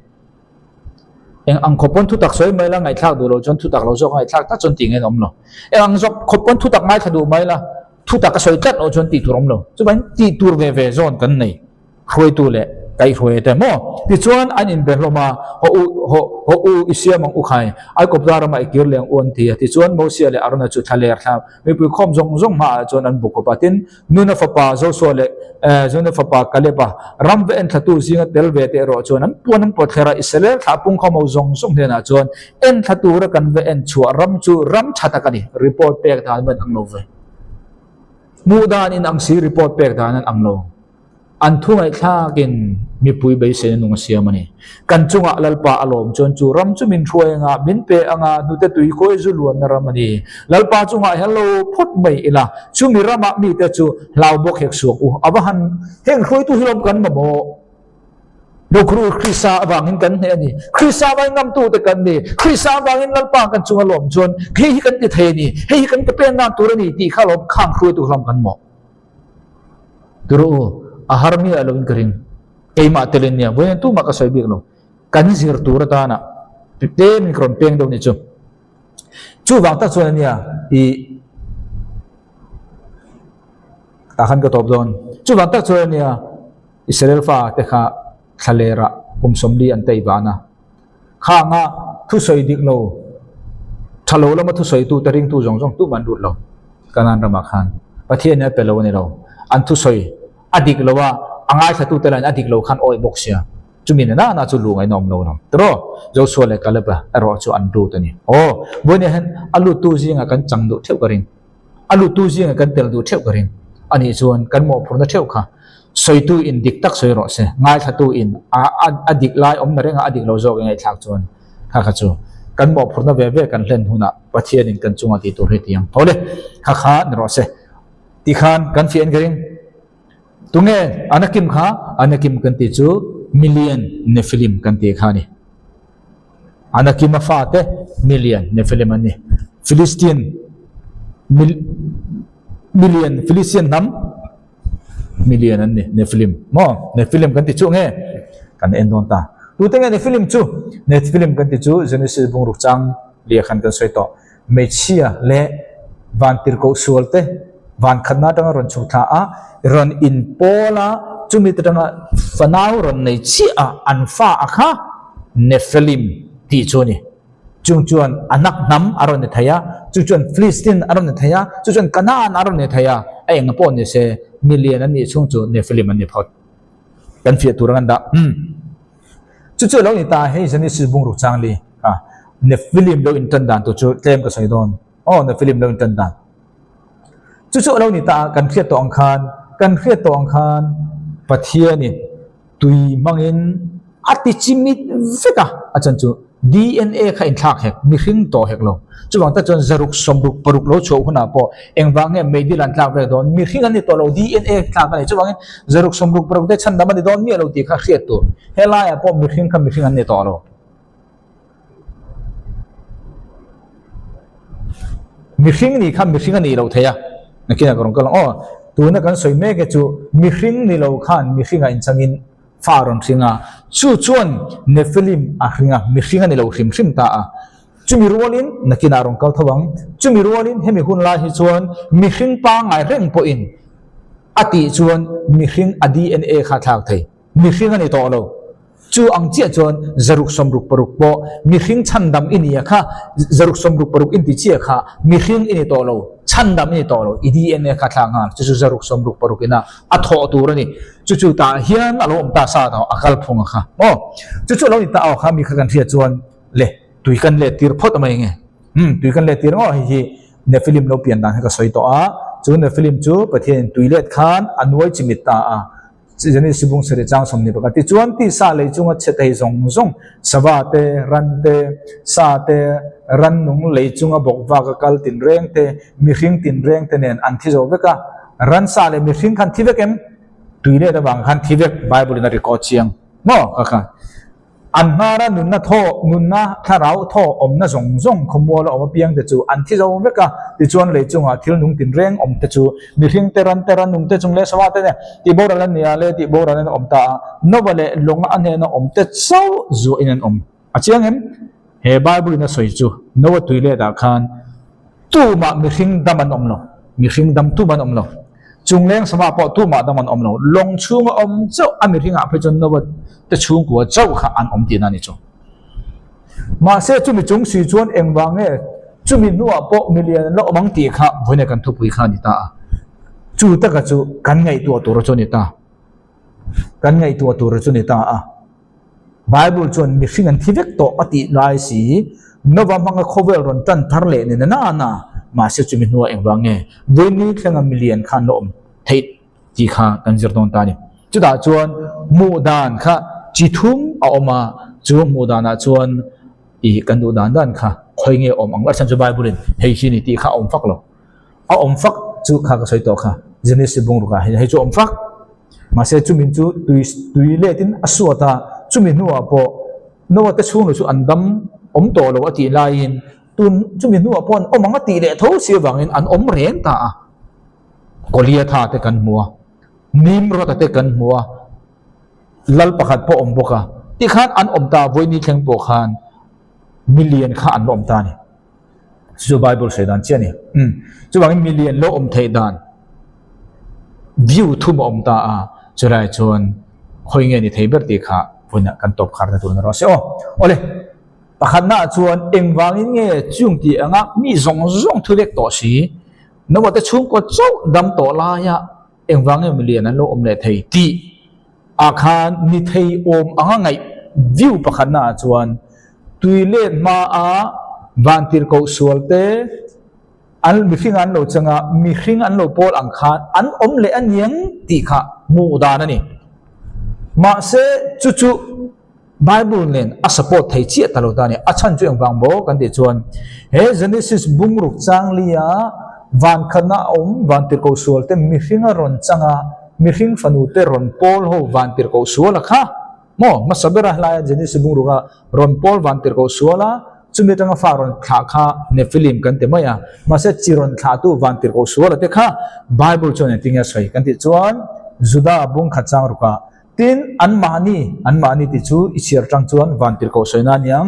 Eng ang khawp pawn thutak sawi mai la ngaihthlak duh lo chuan thutak lo zawk ngaihthlak tak chuan tih ngen awm lo. Eng ang zawk khawp pawn thutak ngaithla duh mai la thutak ka sawi tlat loh chuan tih tur awm lo. Chuvangin tih tur ve ve zawn kan nei. Hruaitu leh kaihhruaia te maw? Tichuan an inbe hlawm a, Haw u, haw, haw u, i siam ang u khai, Aikawpda ramah i kir leh ang u an ti a. Tichuan Mosia leh Arona chu thla ler thla mipui khawm zawng zawng hmaah chuan an bu kawp a. Tin, Nuna fapa Josua leh Jona fapa Kaleba ram va enthlatu zinga tel ve te erawh chuan an puan an pawt thler a, Israel thlah pung khawm ho zawng zawng hnenah chuan enthla tura kan va en chhuah ram chu ram tha tak a ni, report pek dan man ang lo ve. Hmuh dan in ang si report pek dan an ang lo. An thu ngaihthlakin mipui beiseina nung a siam a ni. Kan chungah Lalpa a lawm chuan chu ram chu min hruai anga, min pe anga, hnute tui khawi zu luanna ram a ni. Lalpa chungah hian lo phawt mai ila, chumi ramah mite chu hlau bawk hek suak u. A va han heng hruaitu hi lawm kan mamawh. Lukru Krista avangin kan hneh a ni. Krista avangin ngamtute kan ni. Krista avangin Lalpa kan chunga lawm chuan hei hi kan ti thei a ni, hei hi kan ke pen nan tur a ni tih kha lawm khang hruaitu hlawm kan mawh. Turu u, a har miah lo in ka ring. Keimah telin nia, vawiin tumah ka sawi bik lo. Kan zir tur atana tlem in ka rawn peng deuh ni chu. Chuvang tak chuan ania i tah khan ka tawp dawn. Chuvang tak chuan ania Israel fa te kha thlalerah kum 40 an tei vana. Khanga thusawi dik lo, tha lo lama thusawi tu te ringtu zawng zawng tumah an lut lo. Kanan ramah khan Pathian in a pe lo a ni lo. An thusawi a dik lo a, a ngaithla tu te lahin a dik lo khan awih bawk sia. Chumi na na chu luh ngaihna awm lo lo. Tiraw? Joshua leh Caleb a erawh chu an lut a ni. Aw, Buaina hian a luttu zingah kan chang duh theuh ka ring. A luttu zingah kan tel duh theuh ka ring. Anih chuan kan mawhphurhna theuh kha sawitu in dik tak sawi rawh se, ngaithlatu in a a dik lai awmna renga a dik lo zawk i ngaihthlak chuan kha kha chu kan mawhphurhna ve ve kan hlen hunah Pathianin kan chunga tih tur hi ti ang. Thaw le, kha kha ni rawh se. Tikhan kan fiah in ka ring. Tunge Anakim kha? Anakim kan tih chu Milian Nephilim kan tih kha a ni. Anakima fate Milian Nephilim an ni. Philistine Mil Milian Philistine hnam Milian an ni Nephilim maw Nephilim kan ti chu nge kan en dawn ta. Tute nge Nephilim chu? Nephilim kan ti chu Genesis bungruk chang lia khan kan sawi tawh. Hmeichhia leh vantirhkoh sual te van khatna atanga rawn chhuk thla a, rawn inpawl a, chumi te atanga fanau rawn nei chiah a, an fa a kha Nephilim tih chu a ni. Chung chuan Anak hnam a rawn ni thei a, chu chuan Philistine a rawn ni thei a, chu chuan Canaan a rawn ni thei a, a enga pawh ni se milian an nih chhung chu Nephilim an ni phawt. Kan fiah tur ang an dah. Umm. Chu chu a lo ni ta, hei Genesis bungruk chang li kha Nephilim lo intan dan tur chu tlem ka sawi dawn. Aw, Nephilim lo intan dan. Chu chu a lo ni ta, kan hriat tawh ang khan, kan hriat tawh ang khan Pathianin tui hmangin a ti chimit vek a, a chan chu DNA kha inthlak hek, mihring tawh hek lo. Chuvang tak chuan zaruk sawmruk paruk lo chhuah hunah pawh engvang nge meidil an tlak vek dawn, mihring an ni tawh lo, DNA thlak a ni. Chuvangin zaruk sawmruk paruk te chhandam a ni dawn miah lo tih kha hriat tur. Helaiah pawh mihring kha mihring an ni tawh lo. Mihring nih kha mihring a nih loh theih a, nakinah ka rawn kal ang aw. Tuna kan sawi mek e chu mihring ni lo khan mihringah inchangin fa a rawn hring a, chu chuan Nephilim a hring a, mihring a ni lo hrim hrim ta a. Chumi rualin nakinah a rawn kal tho ang. Chumi rualin hemi hun lai hi chuan mihring pangngai reng pawhin a tih chuan mihring a DNA kha a thlak thei. Mihring a ni tawh lo. Chu ang chiah chuan zaruk sawmruk paruk pawh mihring chhandam i nia kha, zaruk sawmruk paruk inti chiah kha mihring i ni tawh lo, chhandam i ni tawh lo, i DNA kha thlak nghal. Chu chu zaruk sawmruk paruk ina a thawh tur a ni. Chu chu tah hian a lo awm ta sa tawh a kal phung a kha maw. Chu chu a lo ni ta aw kha mi kha kan hriat chuan le tui kan let tir phawt a mai nge. Umm tui kan let tir ngawh hei hi Nephilim lo pian dan kha ka sawi tawh a, chu Nephilim chu Pathianin tui let khan a nuai chimit ta a. Genesis bung sarih chang 21 tichuan tisa lei chunga chhe thei zawng zawng sava te, ran te, sa te, rannung lei chunga bawk vaka kal tinreng te, mihring tinreng te nen an thi zo vek a. Ransa leh mihring khan thi vek em? Tui let avang khan thi vek Bible in a record chiang maw kha kha. An hnara nunna thaw, nunna thlarau thaw awmna zawng zawng khawmuala awm apiang te chu an thi zo vek a, tichuan lei chungah thil nung tinreng awm te chu mihring te, ran te, rannung te chung leh sava te nen tih boral an ni a le tih boral an awm ta a, Nova leh lawnga a hnena awm te chauh zuahin an awm. A chiang em? He Bible in a sawi chu Noah tui letah khan tumah mihring dam an awm lo, mihring dam tumah an awm lo. Chungleng sama pawh tumah dam an awm lo. Lawng chhunga awm chauh a mihringah phei chuan Noah te chhungkua chauh kha an awm tihna a ni chu. Mahse chumi chung si chuan engvang nge chumi hnuah pawh milian an la awm ang tih kha vawiin kan thupui kha a ni ta a. Chu taka chu kan ngaihtuah tur chu a ni ta. Kan ngaihtuah tur chu a ni ta a. Bible chuan mihring an thi vek tawh a tih lai si, Nova hmanga khawvel rawn tan thar leh ni na na, mahse chumi hnuah engvang nge vawiin thlenga milian khan la awm theih tih kha kan zir dawn ta a ni. Chutah chuan hmuh dan kha chi thum a awm a, chu hmuh danah chuan i kan duh dan dan kha khawi nge awm ang a chhan chu Bible in hei hi ni tih kha a awm fak lo. A awm fak chu kha ka sawi tawh kha Genesis bungrukah hian hei chu a awm fak. Mahse chumin chu tui tui letin a suat a, chumi hnuah pawh Noah te chhunglo chu an dam awm tawh lo a tih laiin tun chumi hnuah pawh an awm ang a tih leh tho si avangin an awm reng ta a. Goliatha te kan hmu a, Nimrod-a te kan hmu a, lal pakhat pawh awm bawk a, tikhan an awm ta a, vawiin thleng pawh khan milian kha an la awm ta a ni. Chu chu Bible sawi dan chiah a ni. Umm. Chuvangin milian lo awm theih dan view thum a awm ta a, chulai chuan khawi nge ni thei ber tih kha vawiinah kan tawp khar na tur na rawh se aw. Awle, pakhatnaah chuan engvangin nge chung tih anga mi zawng zawng thu vek tawh si, naupangte chhungkaw chauh dam tawh laia engvang nge milian an lo awm leh thei tih ah khan ni thei awm anga ngaih view pakhatna ah chuan tui let hma a vantirhkoh sual te an mihring an lo chang a, mihring an lo pawl ang khan an awm leh a niang tih kha hmuh dan a ni. Mahse chu chu Bible nen a support thei chiah ta lo ta a ni. A chhan chu engvang maw kan tih chuan he Genesis bungruk changlia van khatna a awm vantirhkoh sual te mihring a rawn chang a, mihring fanu te rawn pawl ho vantirhkoh sual a kha maw hmasa bera hlaia Genesis bungruka rawn pawl vantirhkoh sual a, chumi atanga fa rawn thlah kha Nephilim kan ti mai a, mahse chi rawn thlahtu vantirhkoh sual a te kha Bible chuan engtin nge a sawi kan tih chuan Juda bung khat chang ruka Tin, anmahni, anmahni tih chu i chhiar tang chuan vantirhkoh sawina a niang.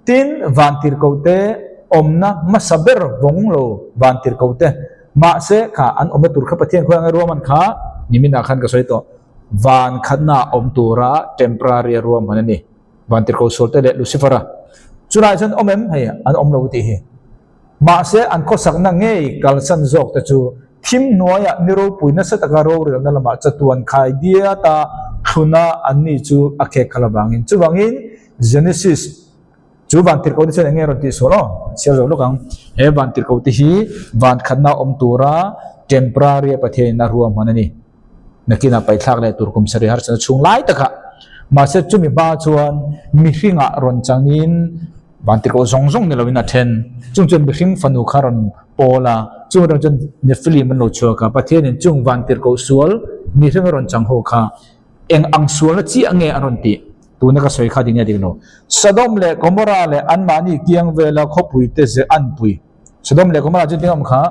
Tin, vantirhkohte awmna hmasa ber vawng lo vantirhkohte, mahse kha an awmna tur kha Pathian khawi anga ruahman kha niminah khan ka sawi tawh, van khatna awm tura temporary a ruahman a ni. Vantirhkoh sualte leh Lucifer-a chulaiah chuan awm em? Hei, an awm lo tih hi. Mahse, an khawsakna ngei kalsan zawkte chu thim hnuaiah ni ropui nasa taka rorelna lamah chatuan khai diata thluna anni chu a khek khalh avangin. Chuvangin, Genesis chu vantirhkohte chuan eng nge rawn tih sual aw? Chhiar zo lawk ang. He vantirhkohte hi van khatna awm tura temporary a Pathianin a ruahman a ni. Nakinah paithlak leh tur kum sarih harsatna chhung lai takah. Mahse, chumi hma chuan mihringah rawn changin, Vantirhkoh zawng zawng ni loin a then. Chung chuan mihring fanu kha rawn pawl a, chung atang chuan Nephilim an lo chhuak a. Pathianin chung vantirhkoh sual mihring a rawn chang ho kha eng ang sualna chiah nge a rawn tih? Tuna ka sawi kha ding nge dik lo? Sodom leh Gomorrah leh anmahni kiang vela khawpui te ze an pui. Sodom leh Gomorrah chu ding awm kha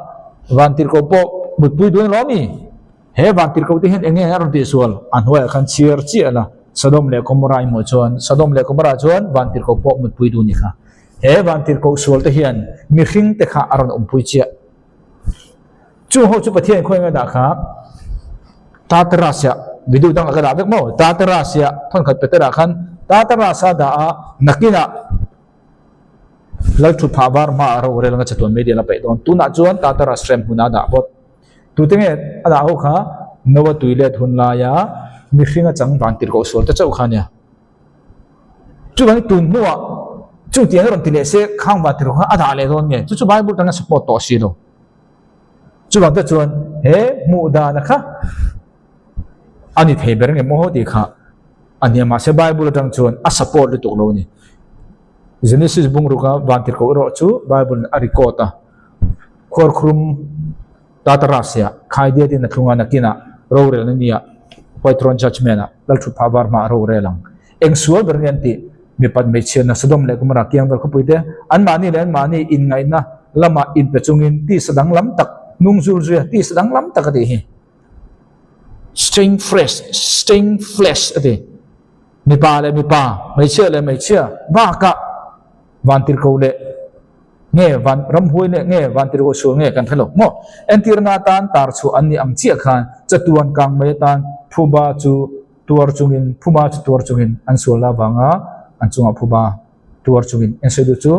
vantirhkoh pawh mutpui dun alawm i. He vantirhkoh te hian eng nge a rawn tih sual? A hnuaiah khan chhiar chiah la, Sodom leh Gomorrah i hmuh chuan, Sodom leh Gomorrah chuan vantirhkoh pawh mutpui duh ni kha. He vantirhkoh sual te hian mihring te kha a rawn awmpui chiah. Chung ho chu Pathian khawi nge dah kha? Tartarus-ah, video dangah ka dah vek maw? Tartarus-ah, thawnkhat Petera khan Tartarus-a dah a, nakinah Lal thu phah var hmaah rorel anga chatuan media la peih dawn. Tunah chuan Tartarus hrem hmunah a dah phawt. Tute nge a dah ho kha Noah tui let hun laia mihring a chang van tirhkoh sual ta chauh kha ania. Chuvangin tun hnuah chung tiang a rawn ti leh se khang van tirhkoh kha a dah leh dawn nge? Chu chu Bible tanga support tawh si lo. Chuvang te chuan he hmuh dana kha. A ni thei ber nge maw tih kha a nia mahse Bible atang chuan a support lutuk lo a ni. Genesis bungruka vantirhkoh erawh chu Bible in a record a, khuarkhurum Tartarus-ah khaidiatin a thlung a, nakinah rorelna nia White Throne Judgment ah Lalthutphah var hmaah rorel ang. Eng sual ber nge an tih? Mipat hmeichhiatna Sodom leh Gomorrah kiang vel khawpuite anmahni leh anmahni inngaihna lamah inpe chungin tisa danglam tak hnung zul zuia tisa danglam tak a tih hi. Strange fresh, strange flesh a ti. Mipa leh mipa, hmeichhia leh hmeichhia bakah vantirhkoh leh nge van ramhuai leh nge vantirhkoh sual nge kan hre lo maw? Entirna atan tar chhuah an nih ang chiah khan chatuan kang mai atan phuba chu tuar chungin phuba chu tuar chungin an sual la vanga an chungah phuba tuar chungin en sawi duh chu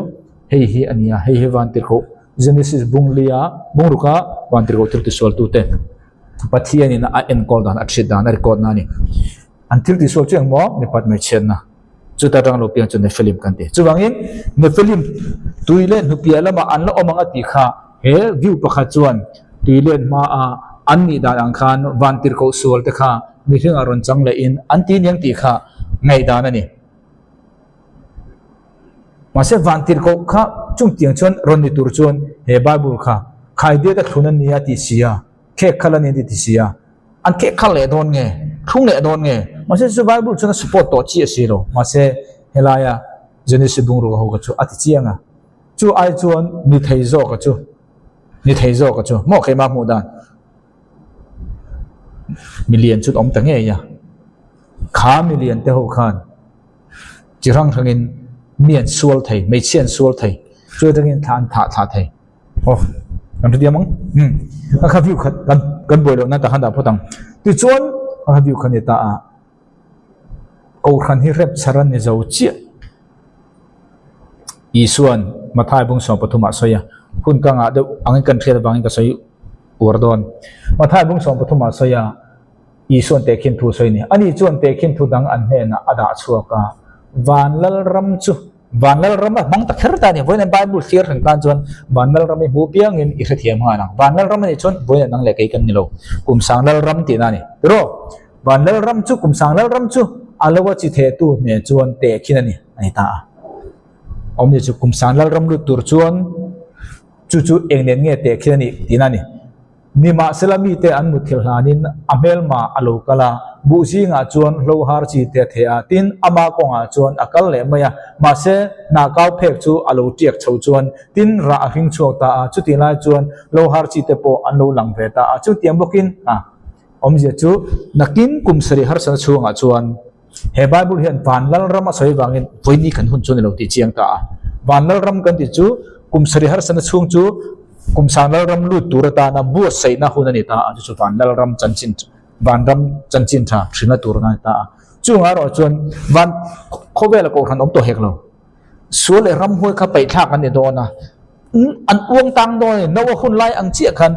hei hi a ni a, hei hi vantirhkoh Genesis bunglia bungruka vantirhkoh thil tisualtute Pathianin a enkawl dan a hriat dan a record na a ni. An thil tisual chu engmaw mipat hmeichhiatna chuta atang lo piang chu Nephilim kan ti. Chuvangin Nephilim tui leh hnupiah lamah an la awm ang a tih kha he view pakhat chuan tui len hmaa an nih dan ang khan vantirhkoh sual te kha mihringah rawn chang lehin an ti niang tih kha ngaihdan a ni. Mahse vantirhkoh kha chungtiang chuan rawn ni tur chuan he Bible kha khaidiat a thlun a nia tih si a, khek khalh a ni a ti si a, an khek khalh leh dawn nge, thlung leh dawn nge? Mahse chu Bible chuan a support tawh chiah si lo. Mahse helaia Genesis bungrua ho kha chu a ti chiang a, chu ai chuan ni thei zawka chu, ni thei zawka chu maw keimah hmuh dan milian chu awm ta ngei a, kha milian te ho khan. Chi hrang hrangin mi an sual thei, hmeichhia an sual thei, chu atangin thla an thah thlah thei. Aw, kan hre diam ang. Hmm. A kha view khat kan kan buai lohna ta khan dah phawt ang. Tichuan a kha view kha ni ta a Kohhran hi rep chhar a ni zo chiah. Isuan Mathai bung 13 ah sawi a, hun ka ngah deuh angin kan hriat avangin ka sawi uar dawn. Mathai bung 13 ah sawi a, Isuan tehkhin thu sawi ni. Ani chuan tehkhin thu dang an hnenah a dah chhuak a, Van Lalram chu Van Lalram a hmang ta kher ta a ni. Vawiin Bible thlir reng tan chuan Van Lalram i hmuh piangin i hrethiam nghal ang. Van Lalram a nih chuan vawiin nang leh kei kan ni lo. Kum sang Lalram tihna a ni. Tiraw? Van Lalram chu kum sang Lalram chu a lo a chi thehtu hne chuan tehkhin a ni a ni ta a. Awmzia chu kum sang Lalram lut tur chuan chu chu eng nen nge tehkhin a nih tihna a ni. Nimahsela mite an mutthilh hlanin a hmelma a lo kal a, buh zingah chuan hlo har chi te a theh a, tin, ama kawngah chuan a kal leh mai a, mahse, hnah kau phek chu a lo tiak chho chuan, tin, rah a hring chhuak ta a, chutih lai chuan hlo har chi te pawh an lo lang ve ta a, chutiang bawkin a awmzia chu nakin kum sarih harsatna chhungah chuan he Bible hian van Lalram a sawi vangin vawiini kan hun chu a ni lo tih chiang ta a. Van Lalram kan tih chu kum sarih harsatna chhung chu kum sang Lalram lut tur atana buatsaihna hun a ni ta a, chu chu van Lalram chanchin vanram chanchin tha hrilhna tur a ni ta a. Chungah erawh chuan van khawvela kohhran awm tawh hek lo. Sual leh ramhuai kha paihthlak an ni dawn a, an uang tang dawn a ni. Noa hun lai ang chiah khan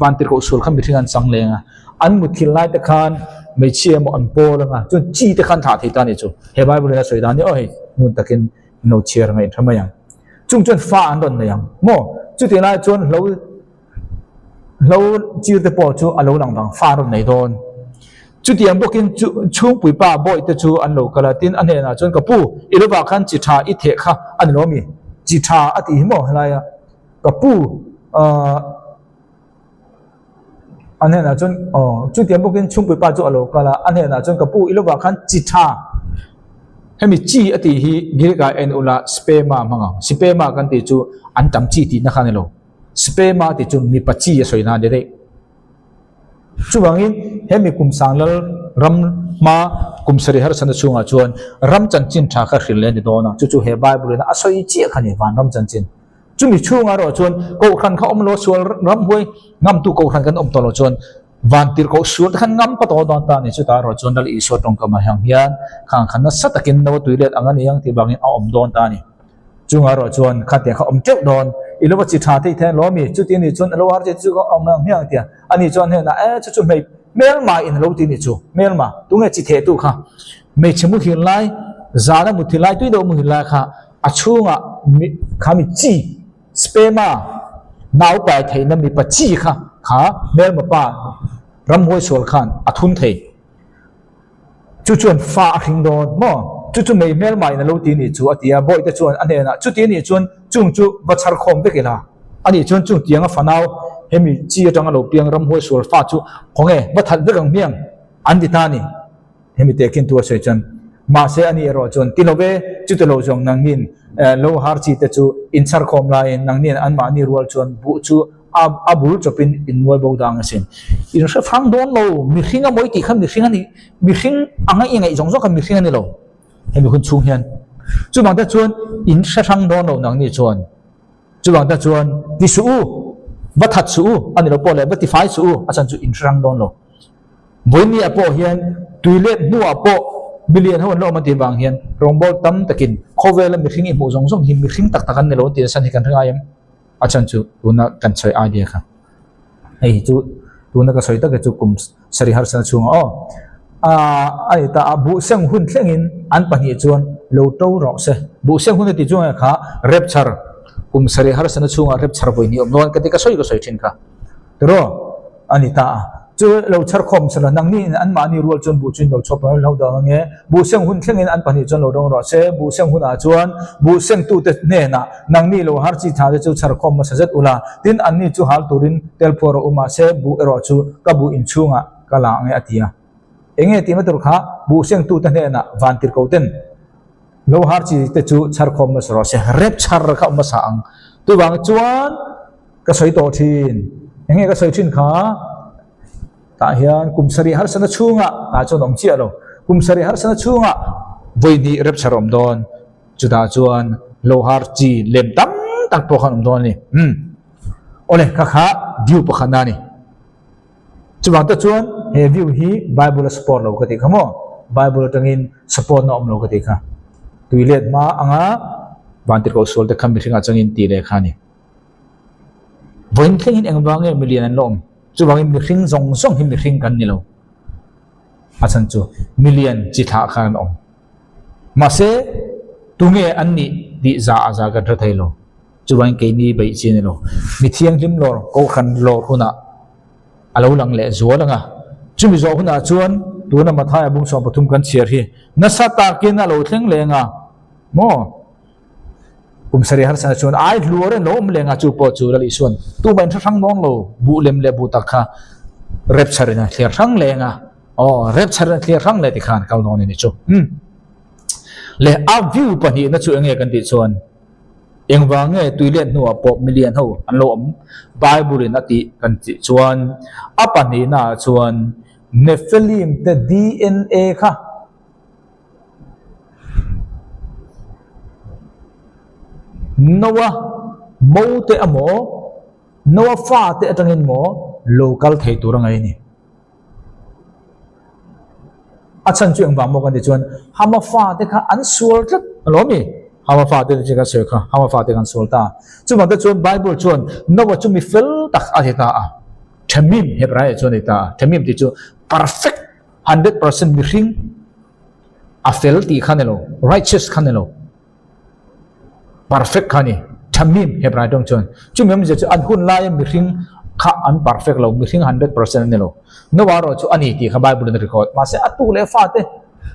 vantirhkoh sual kha mihring an chang leng a, an mutthil lai te khan hmeichhia emaw an pawl ang a, chuan chi te khan thlah thei ta a ni chu. He Bible in a sawi dan hi aw hei hmun takin no chhiar ngaih tha mai ang. Chung chuan fa an rawn nei ang maw? Chutih lai chuan hlo Hlo chir te pawh chu a lo lang vang fa rawn nei dawn. Chutiang bawkin chu chhungpui pa bawih te chu an lo kal a, tin a hnenah chuan ka pu i lovah khan chi tha i theh kha a ni lo mi? Chi tha a tih hi maw helaia ka pu ahh a hnenah chuan aw chutiang bawkin chhungpui pa chu a lo kal a, a hnenah chuan ka pu i lovah khan chi tha hemi chi a tih hi Greek ah en ula spema a hmang ang, spema kan tih chu an tam chi tihna kha a ni lo. Spema tih chu mipa chi a sawi na a ni daih. Chuvangin hemi kum sanglal ram hma kum sarih harsatna chhungah chuan ram chanchin tha kha hrilh leh a ni dawn a, chu chu he Bible in a sawi chiah kha a ni, vanram chanchin. Chumi chhungah erawh chuan kohhran kha awm lo sual ramhuai ngamtu kohhran kan awm tawh loh chuan vantirhkoh sual te khan ngam pa tawh dawn ta a ni. Chutah erawh chuan Lal Isua tawngkam ah hiang hian khang khan nasa takin no a tui let ang a ni ang tih vangin a awm dawn ta a ni. Chungah erawh chuan khatiang kha awm teuh dawn, i lo va chi tha thei thei lo ami? Chuti anih chuan a lo har che chu ka awm ang hmiang tia. Ani chuan hnenah e chu chu hmei hmelma in a lo ti ni chu, hmelma tunge chi theh tu kha? Hmeichhe muhil lai, zana muthil lai, tui deuh muhil lai kha a chhungah mi kha mi chi, spema, nau pai theihna mipa chi kha kha hmelma pa ramhuai sual khan a thun thei. Chu chuan fa a hring dawn maw? Chu chu mei hmelmaiin a lo ti nih chu, a ti a. Bawihte chuan a hnenah, Chuti nih chuan chung chu va chhar khawm vek ila. A nih chuan chung tianga fanau hemi chi atanga lo piang ramhuai sual fa chu khawnge va that vek ang hmiang? An ti ta a ni. Hemi tehkhin thu a sawi chuan, Mahse a ni erawh chuan ti lo ve, chuti lo zawng nangnin lo har chi te chu in chhar khawm laiin nangnin anmahni rual chuan buh chu a a bul chawpin in nuai bo dang asin. In hre fang dawn lo, mihring a mawi tih kha mihring a ni, mihring anga i ngaih zawng zawng kha mihring a ni lo. Hemi hun chhung hian chuvang te chuan in hre hrang dawn lo nangni chuan. Chuvang te chuan ti suh u, va that suh u, a ni lo pawh leh va ti fai suh u, a chan chu in hre hrang dawn lo. Vawinia pawh hian tui let hnuah pawh million ho an la awm a tih vang hian rawngbâwl tam takin khawvela mihring i hmuh zawng zawng hi mihring tak tak an ni lo tih a chhan hi kan hre ngai em? A chhan chu tuna kan sawi idea kha hei hi chu tuna ka sawi tak hi chu kum sarih harsana chhungah aw a ni ta a buhseng hun thlengin an pahnih chuan lo to rawh se buhseng hun a tih chuan kha rapture kum sarih harsana chhungah rapture vawi hnih awm dawn ka ti ka sawi ka sawi thin kha tiraw a ni ta a. Chu lo chhar khawm sela, nangni in anmahni rual chuan buh chu in lo chhuak lo hlo dang ange. Buh seng hun thlengin an pahnih chuan lo dawng rawh se. Buh seng hunah chuan buh sengtute hnenah nangni lo har chi tha te chu chhar khawm hmasa zet ula, tin anni chu hal turin tel phuah rawh u mahse buh erawh chu ka buh inchhungah ka la ange a ti a. Enge tihna tur kha buh sengtute hnenah vantirhkoten lo har chi te chu chhar khawm hmasa rawh se. Rep chhar kha awm hmasa ang. Tuvang chuan. Ka sawi tawh thin. Enge ka sawi thin kha? Tah hian kum sarih harsana chhungah tah chuan awm chiah lo. Kum sarih harsana chhungah vawi hnih rapture awm dawn. Chutah chuan lohar chi lem tam tak pawh khan awm dawn a ni. Umm. Awle kha kha view pakhatna a ni. Chuvang te chuan he view hi Bible a support lo ka tih kha maw? Bible atangin support na awm lo ka tih kha. Tui let hma anga vantirhkoh sual te kha mihringah changin tih leh kha a ni. Vawiin thlengin engvang nge milian an la awm? Chuvangin mihring zawng zawng hi mihring kan ni lo. A chhan chu milian chi thlah khan an awm. Mahse, tunge an nih tih za a za kan hre thei lo. Chuvangin keini beih chi a ni lo. Mi thianghlim lawr, kohhran lawr hunah a lo lang leh zual ang a. Chumi zawh hunah chuan tuna Mathaia bung 13 kan chhiar hi nasa takin a lo thleng leng a maw? Kum sarih harsana chuan ai hluar in lo awm leng a, chu pawh chu Lal Isuan tumah in hre hrang dawn lo, buh lem leh buh tak kha rapture in a thliar hrang leng a, aw rapture in a thliar hrang leh tikhan kal dawn a ni chu. Umm. Leh a view pahnihna chu enge kan tih chuan engvang nge tui let hnuah pawh milian ho an lo awm Bible in a tih kan tih chuan a pahnihna ah chuan Nephilim te DNA kha Noa mo te emaw, Noa fa te atangin maw lo kal thei tur a ngaih a ni. A chhan chu engvang maw kan tih chuan Hama fa te kha an sual tlat alawm i. Hama fa te chu kan sawi kha, Hama fa te kha an sual ta. Chuvang te chuan Bible chuan Noa chu mi fel tak a ti ta a. Themim Hebraiah chuan a ti ta a. Themim tih chu perfect. 100% mihring a fel tih kha ni lo, righteous kha ni lo, perfect kha ni, thamim Hebrai tawng chuan. Chumi awmzia chu an hun laia mihring kha an perfect lo, mihring 100% an ni lo. Noah erawh chu a ni tih kha Bible in a record. Mahse a tu leh a fate,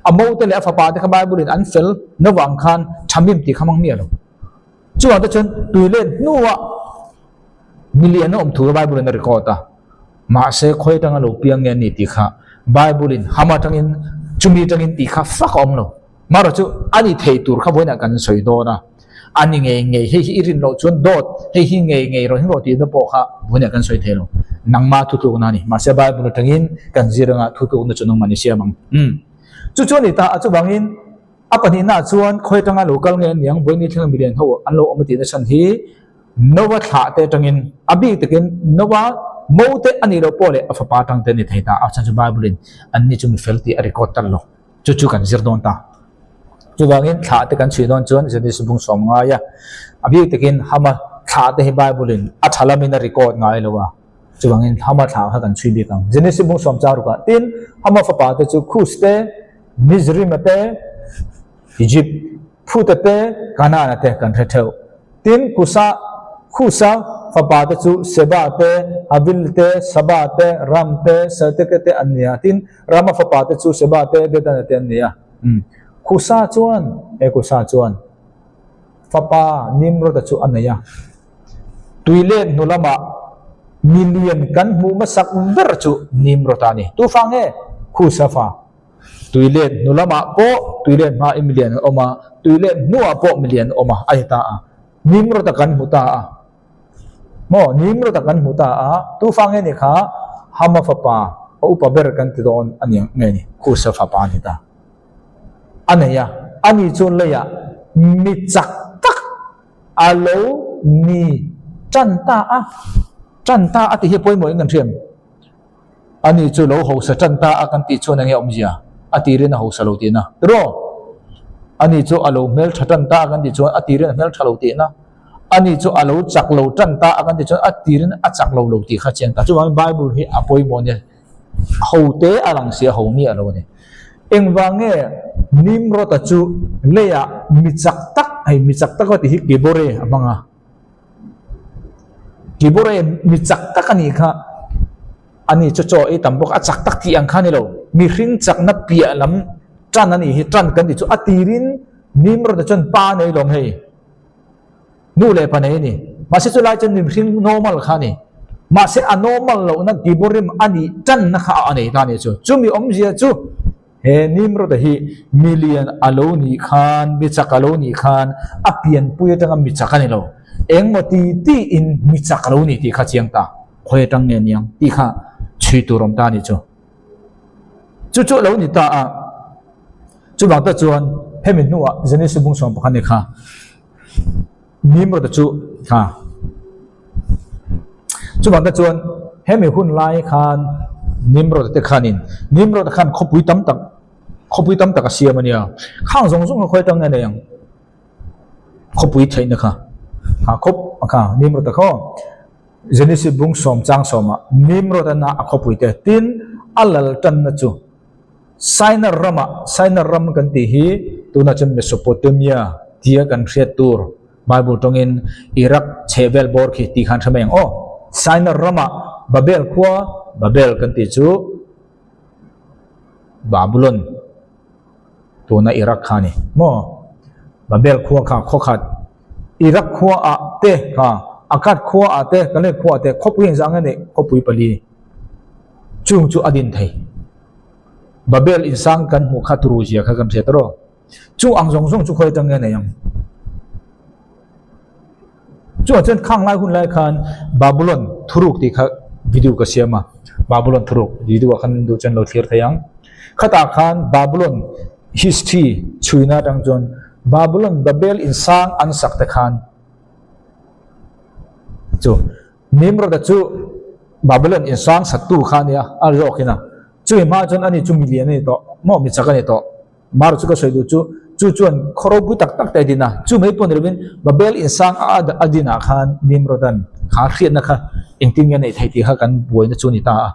a mote leh a fapa te kha Bible in an fel Noah ang khan thamim tih kha hmang miah lo. Chuvang te chuan tui let hnuah milian a awm thu kha Bible in a record a. Mahse khawi atanga lo piang nge a ni tih kha Bible in ham atangin chumi atangin tih kha fak a awm lo. Marawh chu a ni thei tur kha vawiinah kan sawi dawn a, a ni ngei ngei hei hi i rin loh chuan dawt hei hi ngei ngei rawh hing rawh tihna pawh kha vawiinah kan sawi thei lo. Nangma thutlukna a ni. Mahse Bible atangin kan zir anga thutlukna chu nangmah ni siam ang. Umm. Chu chu a ni ta a chuvangin a pahnihnaah chuan khawi atanga lo kal nge a niang vawiin ni thleng milian ho an lo awm a tihna chhan hi Noah thlah te atangin a bik takin Noah mo te a nih loh pawh leh a fapa atang te a ni thei ta a chhan chu Bible in an ni chu mi fel tih a record tal lo chu chu kan zir dawn ta. Chuvangin thlah te kan chhui dawn chuan Genesis bung sawm ngai a, a bik takin Hama thlah te hi Bible in a tha lamin a record ngai lo a, chuvangin Hama thlah kha kan chhui bik ang. Genesis bung sawm char rukah tin Hama fapa te chu Cush te, Mizraim te, Egypt, Phuta te, Kanaan te kan hre theuh. Tin, Kusa, Khusa. fapa te chu Seba te, Havil te, Saba te, Ram te, Salteke te an ni a. Tin, Rama fapa te chu Seba te, Dedana te an ni a. Khusa chuan, he Khusa chuan fapa Nimroda chu a nei a. Tuilet hnu lamah milian kan hmuh hmasak ber chu Nimroda a ni. Tu fa nge? Khusa fa. Tuilet hnu lamah pawh tuilet hma i milian an awm a, tuilet hnuah pawh milian an awm a, a ti ta a. Nimroda kan hmu ta a. Maw? Nimroda kan hmu ta a. Tu fa nge ni kha? Hama fapa, a upa ber kan ti dawn a ni ang nge ni? Khusa fapa a ni ta. A nei a. Ani chu leiah mi chak tak a lo ni tan ta a. Tan ta a tih hi pawimawh in kan hriam. Ani chu lo hausa tan ta a kan tih chuan enge awmzia? A tirin a hausa lo tihna. Tiraw? Ani chu a lo hmeltha tan ta a kan tih chuan a tirin a hmeltha lo tihna. Ani chu a lo chak lo tan ta a kan tih chuan a tirin a chak lo lo tih kha chiang ta. Chuvangin Bible hi a pawimawh nia. Ho te a lang si a, ho miah lo a ni. Engvang nge Nimrod-a chu leiah mi chak tak, hei mi chak tak a tih hi Kibore a hmang a. Kibore mi chak tak a nih kha, ani chu chaw ei tam bawk a chak tak tih ang kha a ni lo. Mihring chakna piah lam tan a nih hi, tan kan tih chu a tirin Nimrod-a chuan pa a nei lawm hei. Nu leh pa nei a ni. Mahse chulai chuan mihring normal kha a ni. Mahse a normal lohna Giborim a nih tanna kha a nei ta a nih chu. Chumi awmzia chu he Nimrod-a hi milian a lo nih khan, mi chak a lo nih khan a pianpui atanga mi chak a ni lo. Engmaw ti tiin mi chak a lo ni tih kha chiang ta. Khawi atang nge niang tih kha chhui tur awm ta a nih chu. Chu chu a lo ni ta a. Chuvang tak chuan hemi hnuah Genesis bung 11 ni kha Nimrod-a chu kha. Chuvang tak chuan hemi hun lai khan Nimrod-a te khanin Nimrod-a khan khawpui tam tak khawpui tam tak a siam a nia. Khang zawng zawng kha khawi atang nge nei ang? Khawpui theihna kha. Kha khawp kha Nimrod-a khaw Genesis bung sawm chang sawmah Nimrod-a na a khawpui te tin a lal tanna chu Sinar ramah, Sinar ram kan tih hi tunah chuan Mesopotamia tia kan hriat tur Bible tawngin Iraq chhehvel bawr khi tih khan hre mai ang aw. Sinar ramah Babel khua, Babel kan tih chu Babulon tuna Iraq kha a ni maw? Babel khua kha khaw khat Iraq khua ah te kha Akkad khua ah te Kaleh khua ah te khawpui engzah nge neih khawpui pali chung chu a din thei. Babel insang kan hmuh kha turu zia kha kan hriat erawh. Chu ang zawng zawng chu khawi atang nge nei ang? Chuvang chuan khang lai hun lai khan Babulon thuruk tih kha video ka siam a, Babulon thuruk video ah khan duh chuan lo thlir thei ang. Khatah khan Babulon history chhuina atang chuan Babulon Babel insang an sak te khan chu Nimrod-a chu Babylon insang sattu kha a nia, a zawkin a. Chumi hma chuan ani chu milian a ni tawh, maw mi chak a ni tawh. Mar chu ka sawi duh chu, chu chuan khaw ropui tak tak te a din a. Chu mai pawh ni lovin Babel insang a a dinah khan Nimrod-a'n kha hriatna kha engtin nge a neih theih tih kha kan buaina chu a ni ta a.